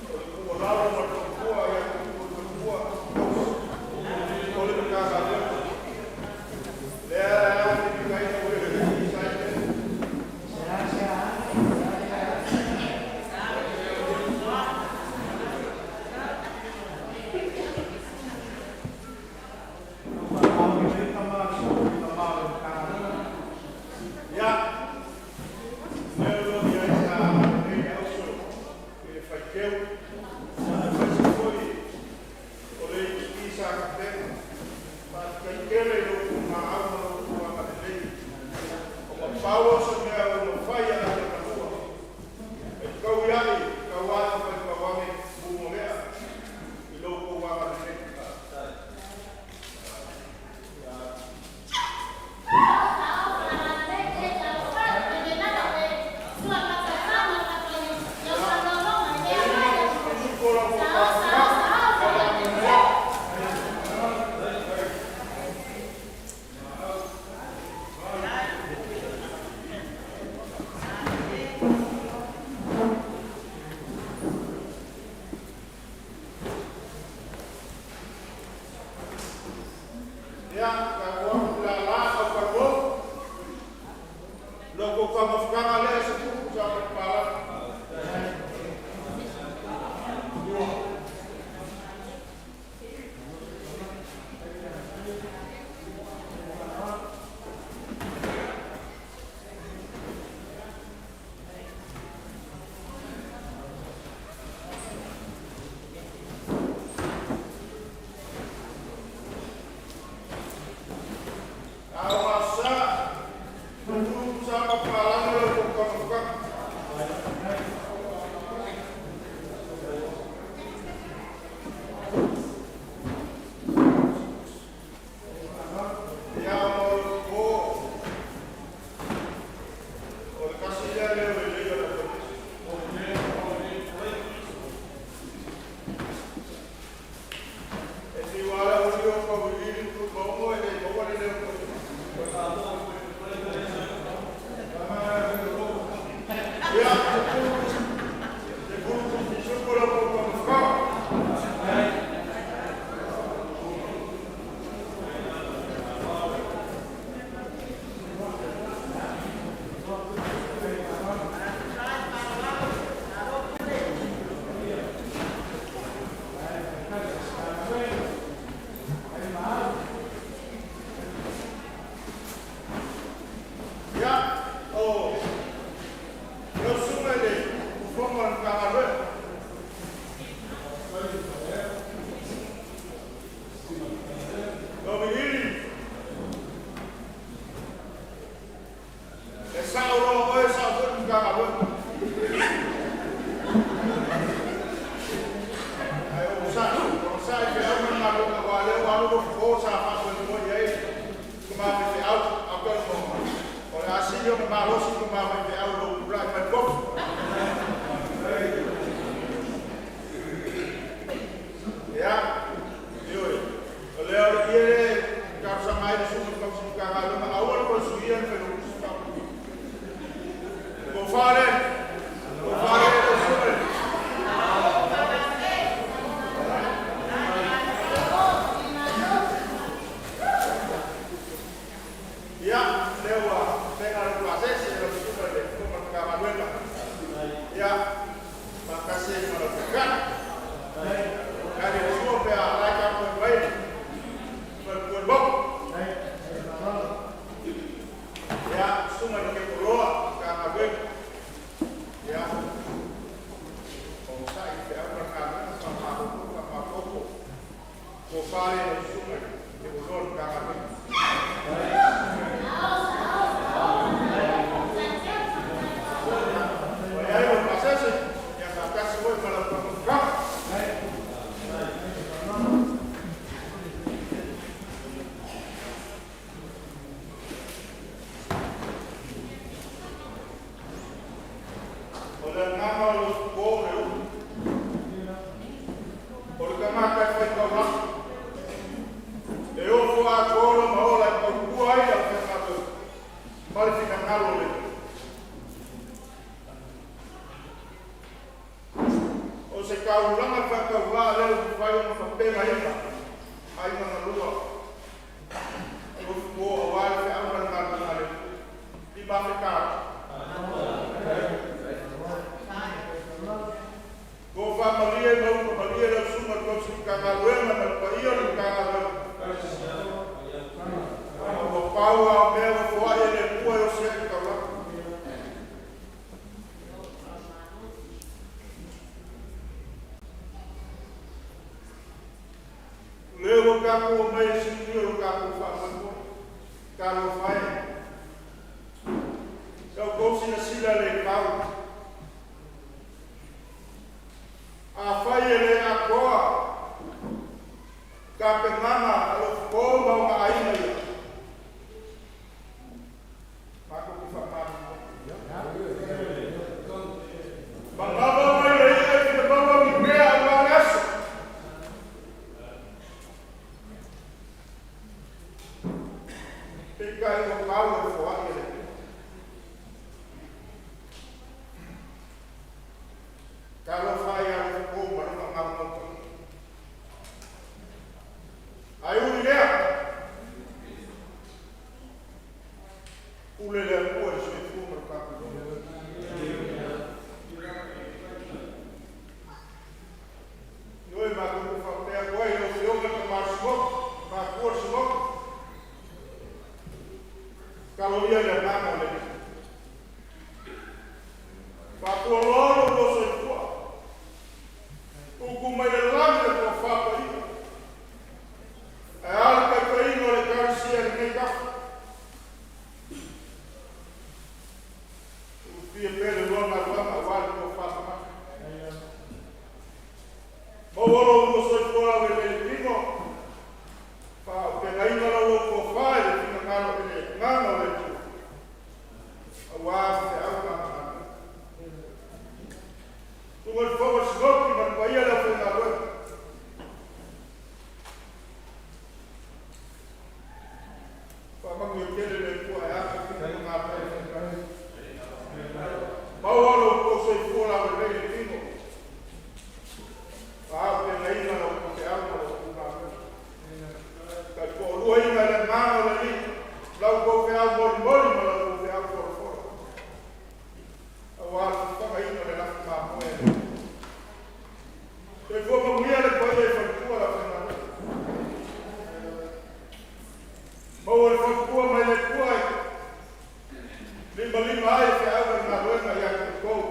O le tuualalo ma le fautua ia te outou i faletua, o le Matagaluega. Lea e ala ona fenumiai ua i ai. Ia, lea o lo o i ai sa agalelei le auso i le faiteu, aemaise foi o le iputi sa tapena. Faafetai tele i lo outou maau ma lo outou agalelei. Ona pau lava o se mea ua mafai e le matua e tau ai, tau atu mai tau ane mumu i lo outou agalelei. Suko la tou faafofoga ma le agalelei. Ia, tatou o atu i le lala au faluo. Lo outou taumafataga lea se tupu sa palapalagi. A o sa, tupu sa palapalagi lo outou taumafataga. Ia, o le tasi lea leo lelei o le Apenisi. E fiu lava le aualii o tauiliili le tulimauga e le maua le leo o. Ia, 10 tusi suko la outou taumafataga. Ma faifeau, a pe o le a sili ona malosi le ma faifeau i lou tulai mai le tofi. Ia, ioe, o lea o le ie lea e talosaga ai le susuga i le tausi Matagaluega, aua le toe suia le Failautusi Faopito. Tofa lea, tofa lea lau susuga i le Ia, lea ua tapena lau pasese lau susuga i le Fofoga o le Matagaluega. Ia, faatasi ai ma lau taitai. Tali le sua pe a o la e tapuai mai le faletua i le maota. Ia, susuga i le Ketoloa Matagaluega, ia, onosai i le feau ma le galuega, faamalo foi faamaoopoopo. Tofa lea i lau susuga i le Ketoloa o le Matagaluega. Ua i ai lau pasese, ia faatasi foi ma lau faamanuiaga. O le agaga o le usupo o le upu, o le tagata e fai taulaga, e ofo atoa lona ola e tautua ai le aufaigaluega ma le finagalo o le Atua. O se taulaga faatauvaa lea ua mafai ona tapenaina aiga galua o usupo aua le feau ma le galuega a le Atua. $5,000. Tofa malie ma uta malie lau susuga i le tausi Matagaluega ma le paia o le Matagaluega. Ua pau lava o mea ua foai e le Atua e osi ai le taulaga. O lea ua tatou omai e sinia lo tatou faamoemoe. Talofa e, sa outou silasila le tau. Afai e le atoa tapenaga a lou fofo ma ona aiga ia, matou te faamalulu atu. Manava mai le ia e fia maua ni mea aua le aso. Peitai ua pau e foai e le Atua. Talofa ai ia lou fofo ma lona gaugauta. Ae ui i lea, pule le Atua i le soifua ma le tatou ola. Ioe, matou te faapea atu ai i lau Afioga i le Tama o le Simoki, matua o le Simoki, talo ia i le agaga o le Alii. Faatualoalo lo oulua soifua, tuutuu mai le lagi le tofa paia, ae a le taitaiga o le Ekalesia i lenei tafa. Ulufia pea le lua galuega aua le tofa mamata. Maua lo oulua soifua laulelei i le tino, faaaupegaina la outou tofa i le finagalo i le agaga o le Atua, aua le feau ma ana galuega. Susuga i le Fofoga o le Sinoki ma le paia o le aufaigaluega. Faamanuia tele le Atua e a tofiga ma galuega e fai. Maua lo outou soifua laulelei i le tino, faaaupegaina la outou feau ma la outou galuega. Taitoaluaina i le agaga o le Alii la outou feau molimoli ma la outou feau folafola, aua le fafagaina o le lafi mamoe a le Atua. Soifua manuia le paia i faletua o le aufaigaluega. Maua le faletua mai le Atua e limalima ai le feau ma le galuega ia te outou.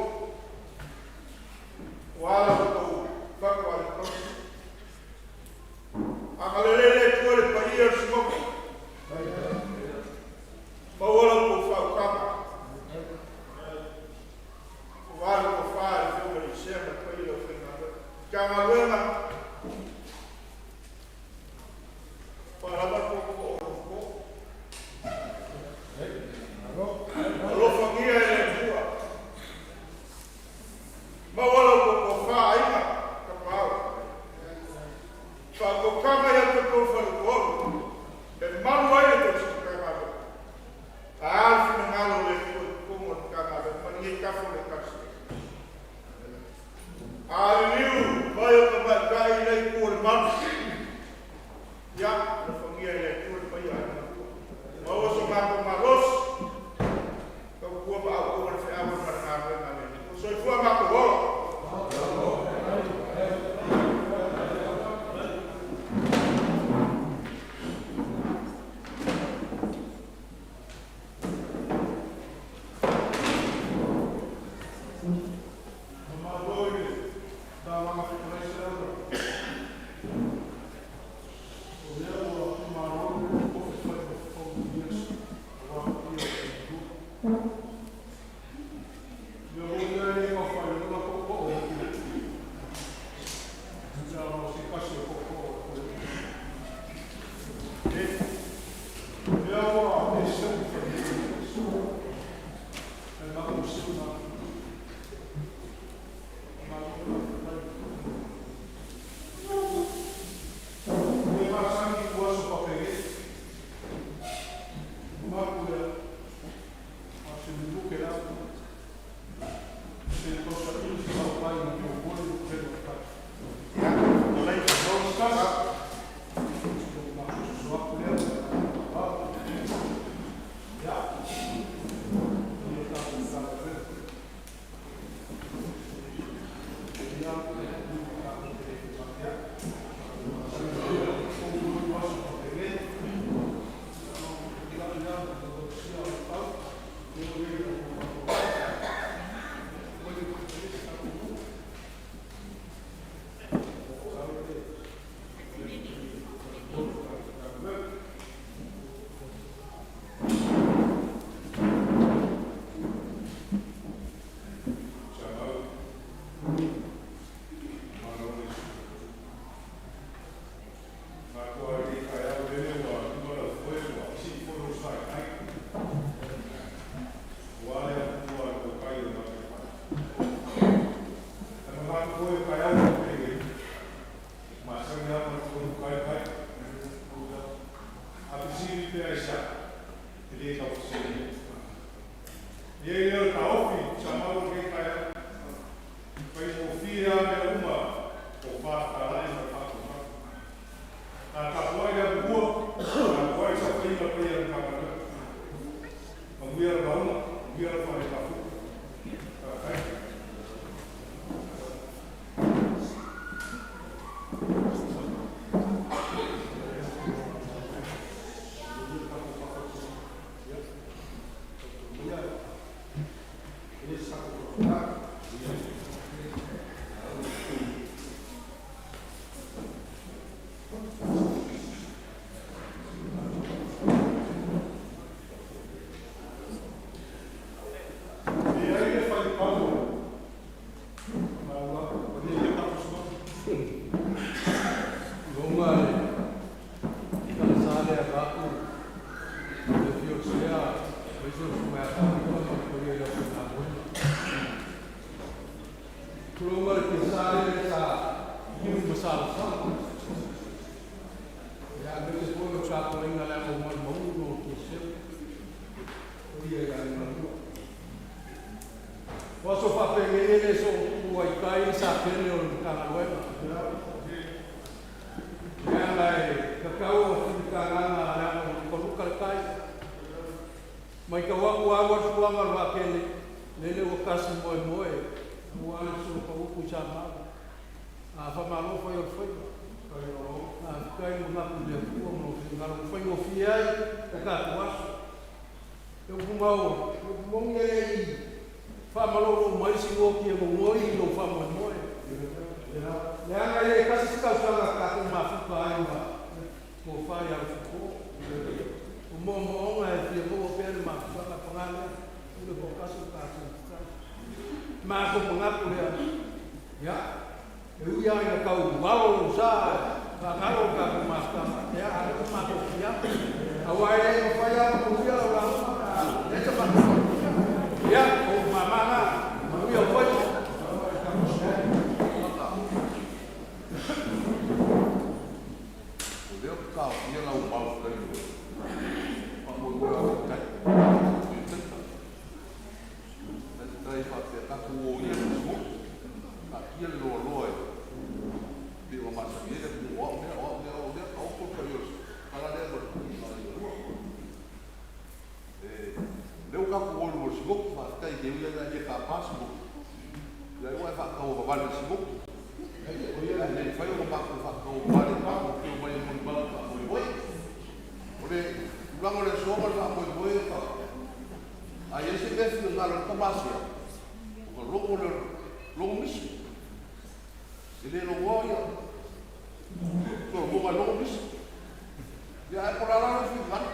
Ia, ae po o le a la lou finagalo.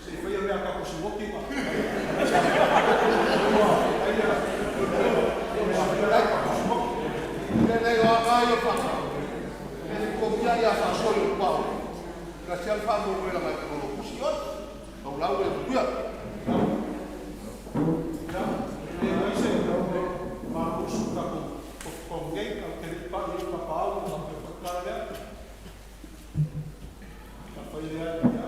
Se i faia mea a tatou sigoki ma faamoemoe leaga e te lolotusi oe. Taulau ia manuia. Ia, e leai se malausu o tatou tofotofogi nei, ae ou te le i pai i ai tapaau ona faapea foi tala lea. Afai e leai, ia,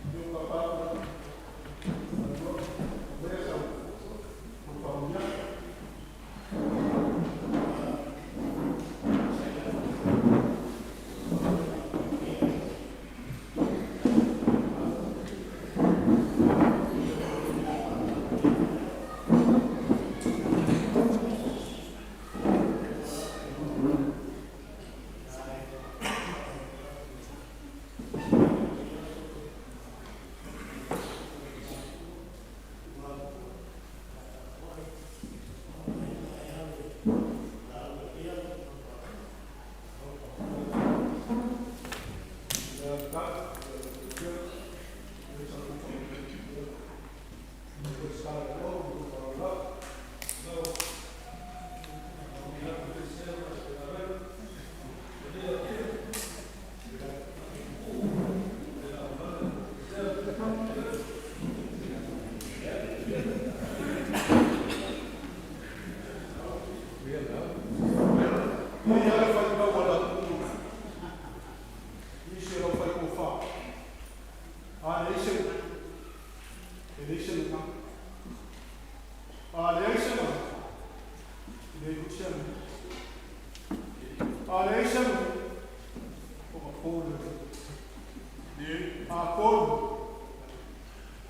afio Tapaau, manuia sau faamanuiaga. E i ai lava le faitau a le atunuu i nisi o le aufaitofa, a leai se upu, e leai se lagona. A leai se lagona, e leai foi se aganuu. A leai se aganuu, ua po le atunuu. A po le nuu,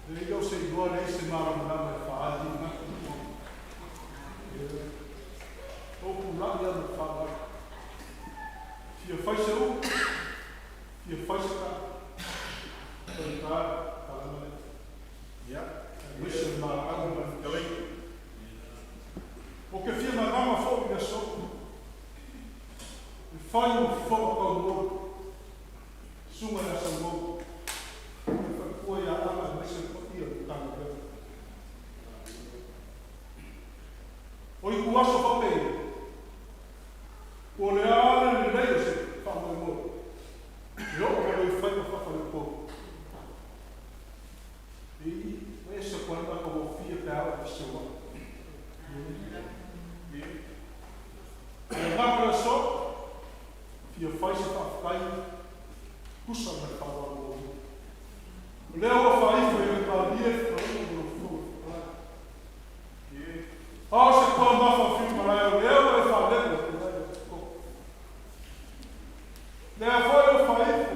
leai lea o se igoa, leai se malamalama e faaali ai manatu ma lagona. Ua ou tulai lava ma le faaaloalo, e fia fai se upu, fia fai se tala, faigata le tala lea. Aemaise le valaau ma le fetalaiga. Ou te fia gagana foi i le aso, e fai ma fofoga taumoli, susuga ia Sauou, le faletua ia Ala aemaise le paia o le Matagaluega. O ituaso faapei, po o le a le lelei o se faamoemoe, e oo mai loa i faiva faa-faleupolu, e ese atu ai le matagofie pe a oo i le feseoai. O le agaga o le aso, fia fai se faafetai tusa ma le faaaloalo ua i ai. O lea ua faaifo i le Palemia le fetalaiga ma lou Fofoga Fetalai. A o se tuamafa o Fiumalae o lea ua e faalele atu ai le totonu. Lea foi ua faaifo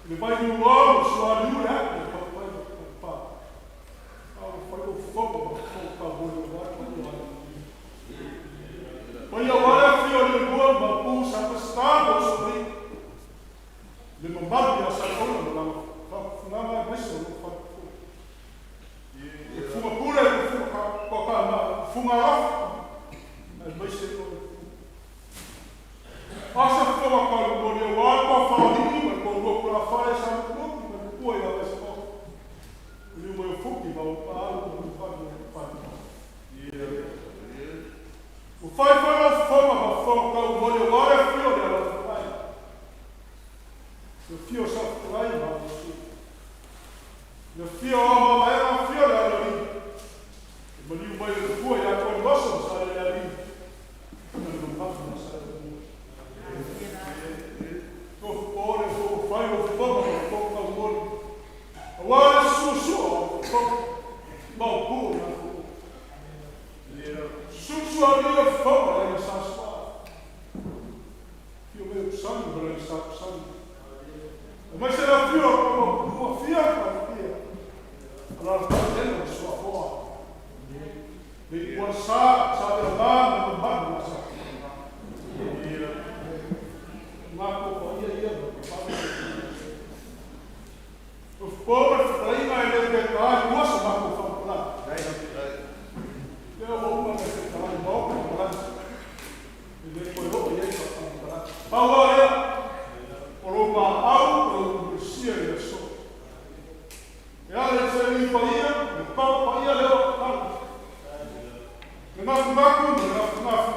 i le Vainiuao o Sualiu le atu e tautai ma taupa. A ua fai lou fofoga ma fofoga taumoe aua le paia o Aiga. Paia aua le afio o Leilua ma Maopu, Sa Peseta ma Usoalii, le mamalu ia Saleaula ma lana faafofogaga aemaise o lou falepupule. Le fuga pule, le fuga toatama, le fuga alofa, aemaise o le fuga. A se fofoga taumoli aua le toafa o alii ma le toalua tulafale sa Lufilufi ma le matua ia Peseta. Maliu mai o Futi ma Opaau ma Lufani o Lufani. Ua fai foi lau fofoga ma fofoga taumoli aua le afio o le Alafetalai, le afio o Safetalai ma Alesu. Le afio o Aomavaega, afio le Aloalii, le maliu mai o le matua ia Tuaniloso ma Salelealii ma le mamalu ia Saleaaumua. Tofu le ua fai lau fofoga ma fofoga taumoli aua le suasua o le fofoga ma o pu o le Susualia le fofoga le aiga sa Su'a. Afio mai o Tusani ma le aiga sa Tusani. Aemaise le afio o Tama o Pulu, afio le Palemia, alaalatai Lena ma Suafoa. Le Ituala Sa, Sa Leama ma le mamalu ia Sa Tufaga. Matou paia ia ma le mamalu o le Fofoga ma le fetalaiga e le peta ai ua sa matou faamatalaga. Lea ua uma ona fetalai Maota ma Lagi. E le toe oo i ai sau faamatalaga. Pau lava lea, o lou valaau o lou mulimulisia i le aso. E ala i se alii paia, le papa paia lea o tatalo, le gafugafu ma le gafugafu,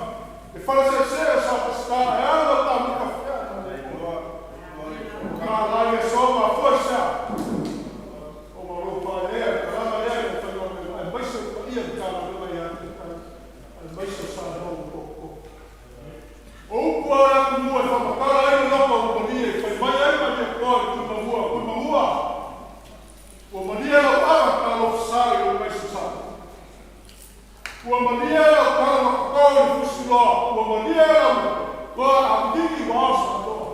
le falaseesee o sa Peseta, e ala lau taamuta fea ma le Atua. Malai aso ma Ua malie lau tala na toto i le fusiloa, ua malie lau toa apuliki ua ao Samoa.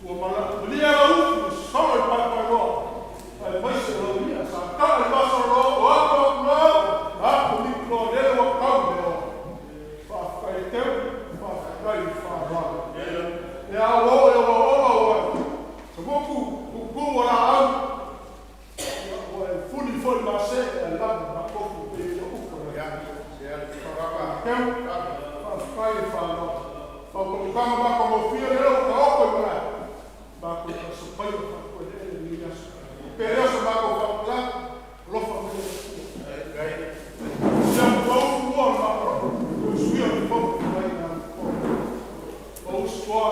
Ua malie lau ufi na sosolo i paepaeloa, aemaise o lau i'a sa ta'a i vasaloloa o ato atu loa ma ato likiloa lele ua tau i le oa. Faafetai e teu, faafetai i le faaaloalo. E a ua oo i ogaoga ua samutu tutu ua laau, ia ua e fuli foi le masee ae lava ma tofu pei ua uta mai ai. Teu, faafetai le faaaloalo. Faautautaga matagofie lele ua taoto i malae, matou talisapaia faafuelele lenei aso. Pe le o se matou faamatalaga, alofa mai le Atua. Ia ua ufu ua o le mataloo, toe suia le fofoga fetalai i le amiotonu. O usi toa,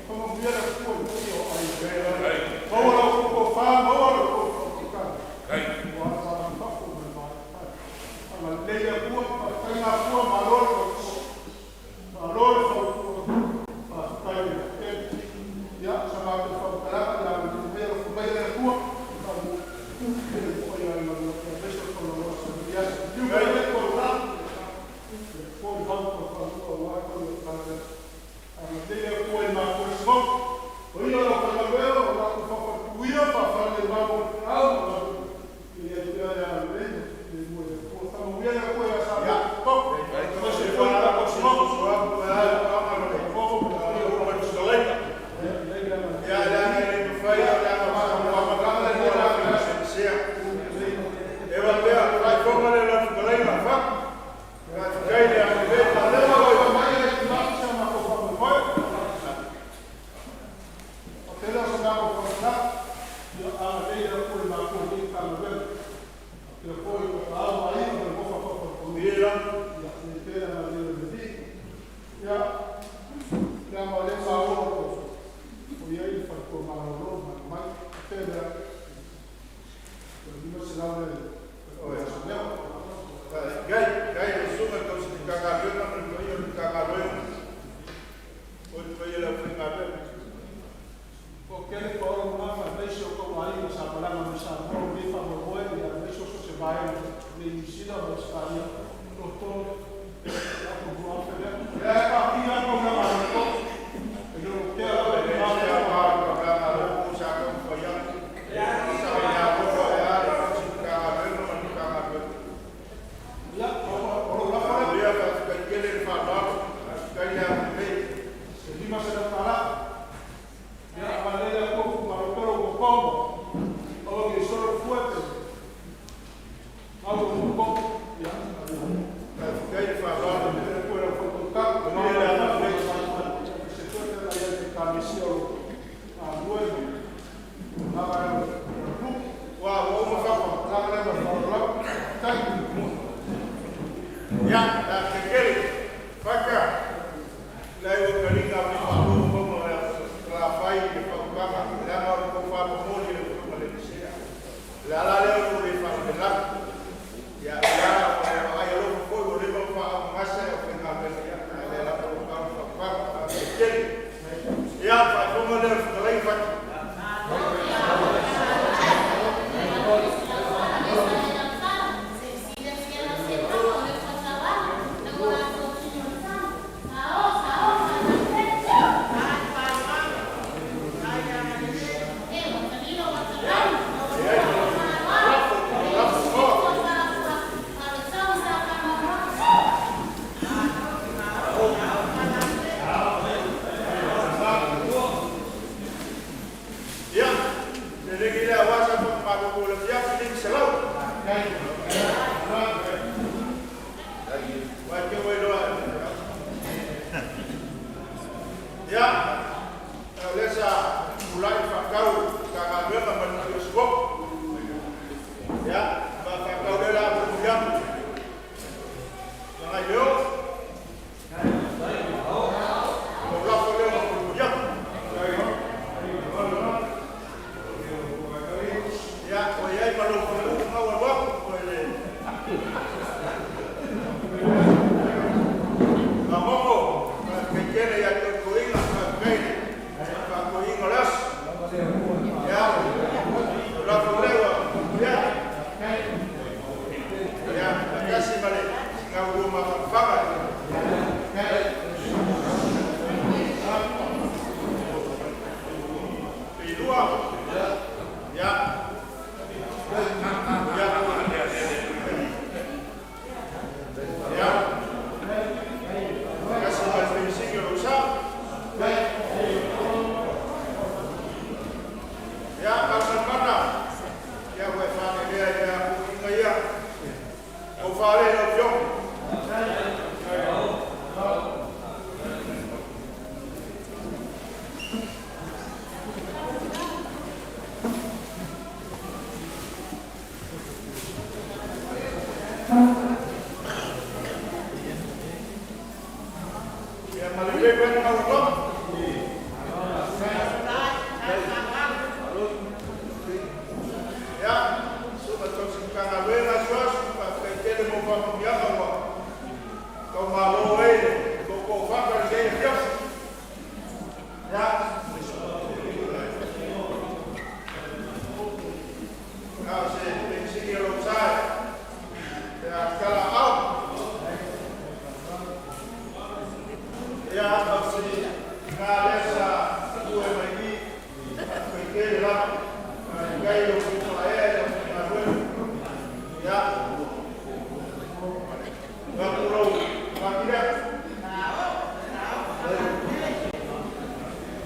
faamanuia le Atua i paia o aiga. Maua la outou tofa, maua la outou faautautaga, aua le malaga i fafo ma le malaga i tai. Agalelei le Atua, faafetai gafua, malo le tautua. Malo le fautua, faafetai le tele. Ia, sa matou faamatalaga, ia agalelei mai alofa mai le Atua, faamua le paia o le aemaise o le taulaloa o lenei aso. Liliu mai le Atua, ia foi vau ma faalua aua le tau o le Matagaluega. Agalelei le Atua i matou i Simaga. O ia lau faigaluega o latou faafalepuluia, faafalelemalu o le feau ma galuega. Ia i ai pea le agalelei ma le filemu e le Atua. Faamanuia le Atua ia Samoa i totonu, aemaise foi le tatou Simaga. Ia fofo ma le paia o le Ia i ai le agalelei o le Alii. O lea ua fai mai e le timai se matou faamoemoe. O tele o se matou faamatalaga, ia agalelei le Atua i matou i lenei Matagaluega. Faapea foi o taao ma aiga ma le nofo a faaufalefanua. Ia i ai pea le agalelei o le Alii. Ia, leaga o lea e maua o lo o i ai le faletua malolo na mai. Faapea lea, o le $500 lea i le faletua ia Sameau. Toatele paolo ma gafa aemaise o tou aiga sa malaga mai Samoa i lenei faamoemoe, ia aemaise o so o se vaega i Niu Sila ma Ausetalia, toatolu, ia po o le $2,000 lea. Ia ae taatia lava taulaga amiotonu, e le o lotea lava le Ia, o lou lafo lea, e $500. Ia, agalelei le Atua ua tuumalo pea lou tootoo ma aua ne i solo le fue pe gau lou tootoo. Ia, agalelei le Atua i lau faautautaga, aemaise foi le feagai ai ma Ekalesia o lo o galulue ma lena vaega o le atunuu. O le faamatalaga lea ma le faaaloalo lava. Faafetai. Na o se penisini o lou sa e a tatala aao. Ia, o si tina lea sa ue mai i, faafetai tele lava. Faafetai i lou faiga i lau galuega. Ia, avatu lau mati lea.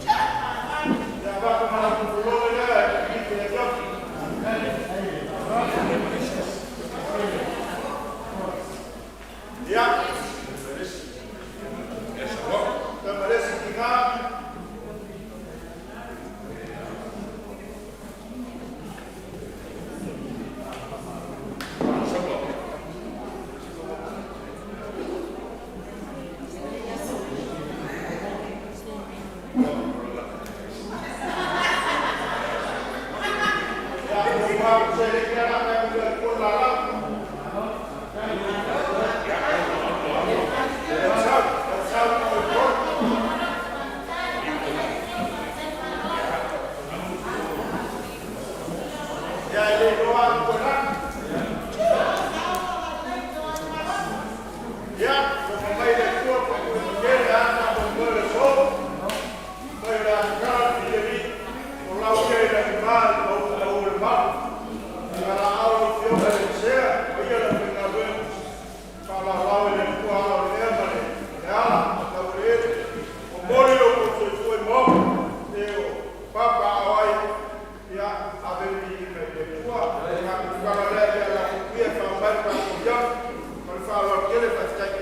Ia, avatu ma lau pulole lea e kiliki i le afiafi. Ia, toe ma le isi tina. Ia, ua seleni lava la tatou i le lala. Lau sau, lau sau i le. Ia, e le iloa atu e lanu. Ia, alofa mai le Atua faamanuia tele lava faamoemoe o le aso. Afai o le a tatala le filemu, folau ia i lagima i le maua o le malu. Ia valaau lau Afioga i le Sea ma paia o le aufaigaluega, faalaolao e le Atua ala o le ea ma le ala laueleele. Momoli lo outou soifua i maopu e o papaaao ai, ia ave le viiga i le Atua. O le matou tala lea, ia lafo atu ia e faauma ai le tatou afiafi. Ma le faaaloalo tele, faafetai.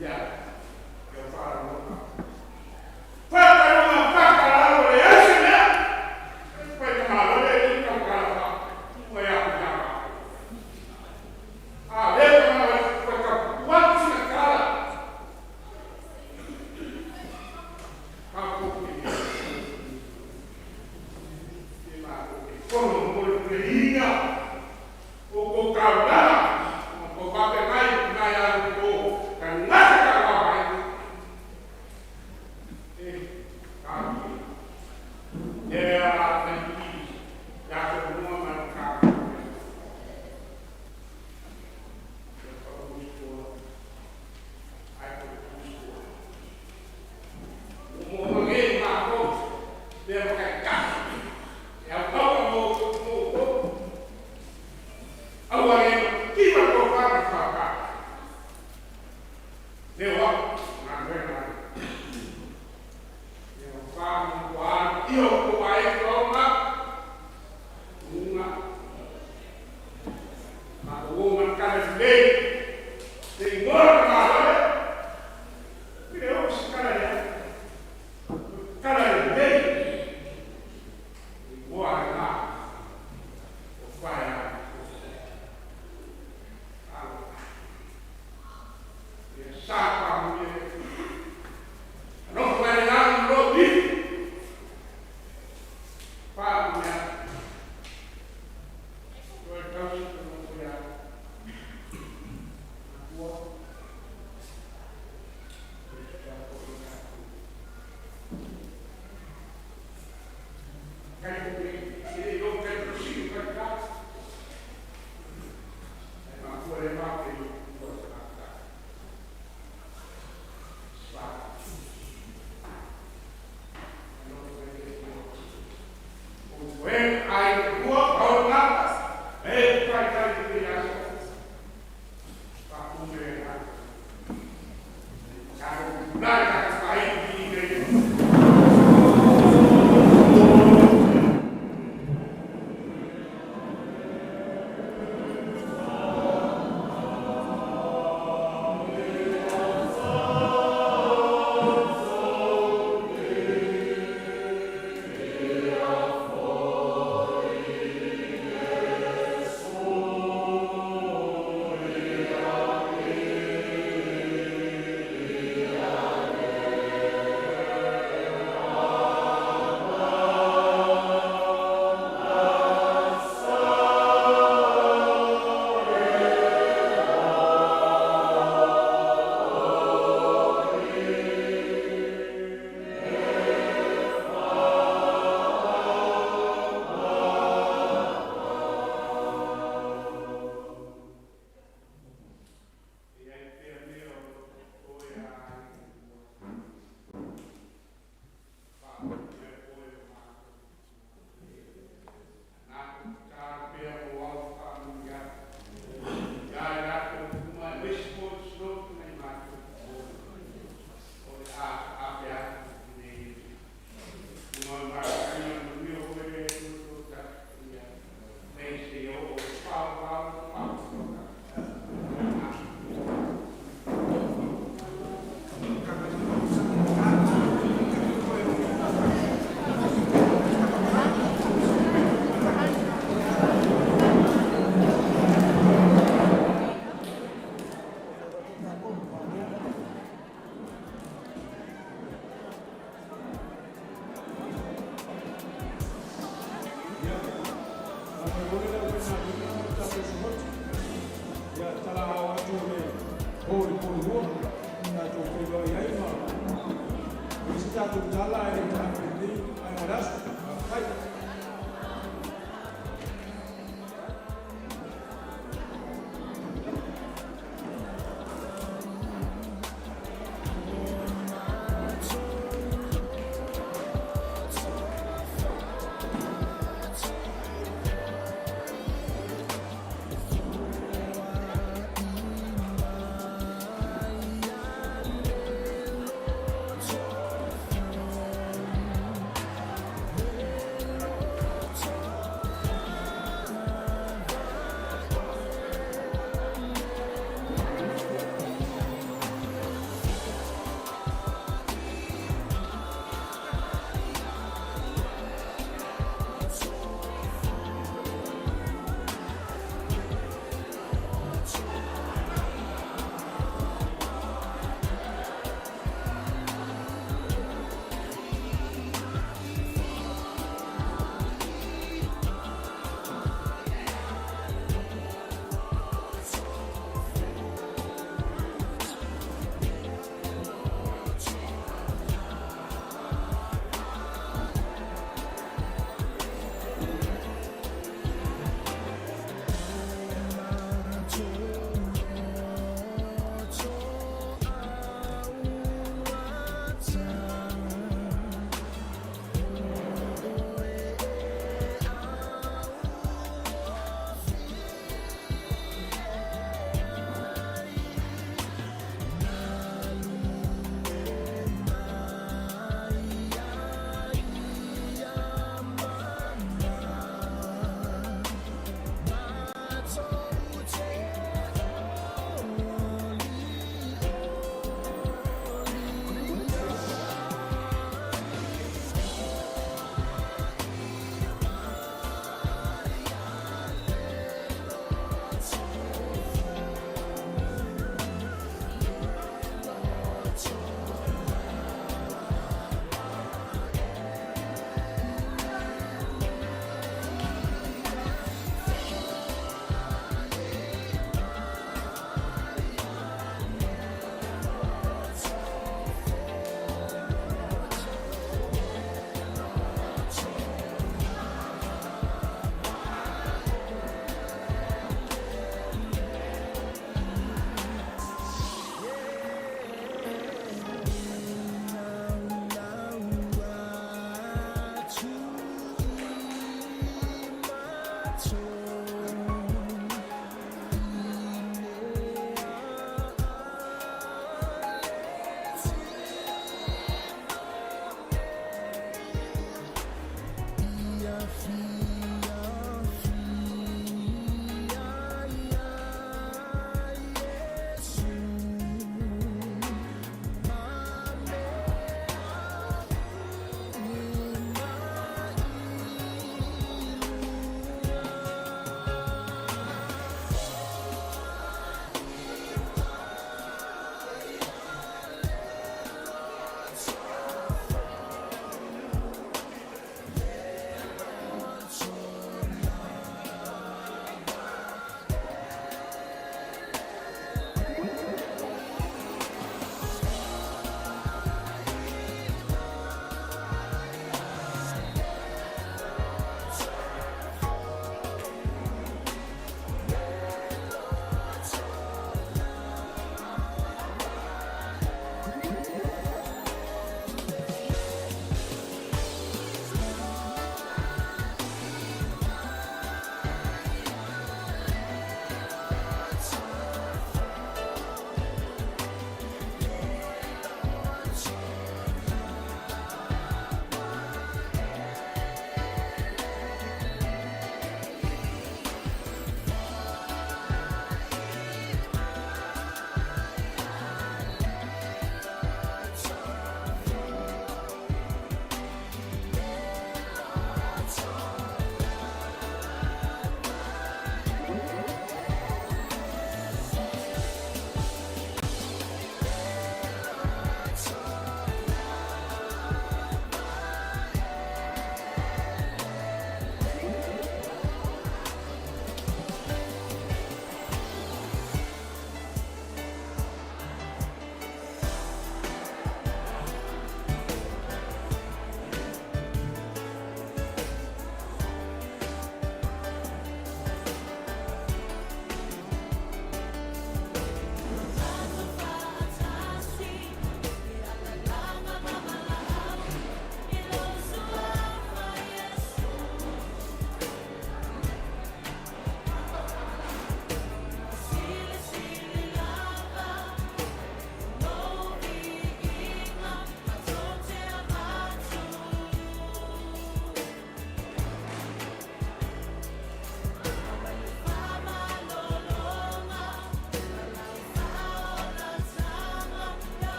Ia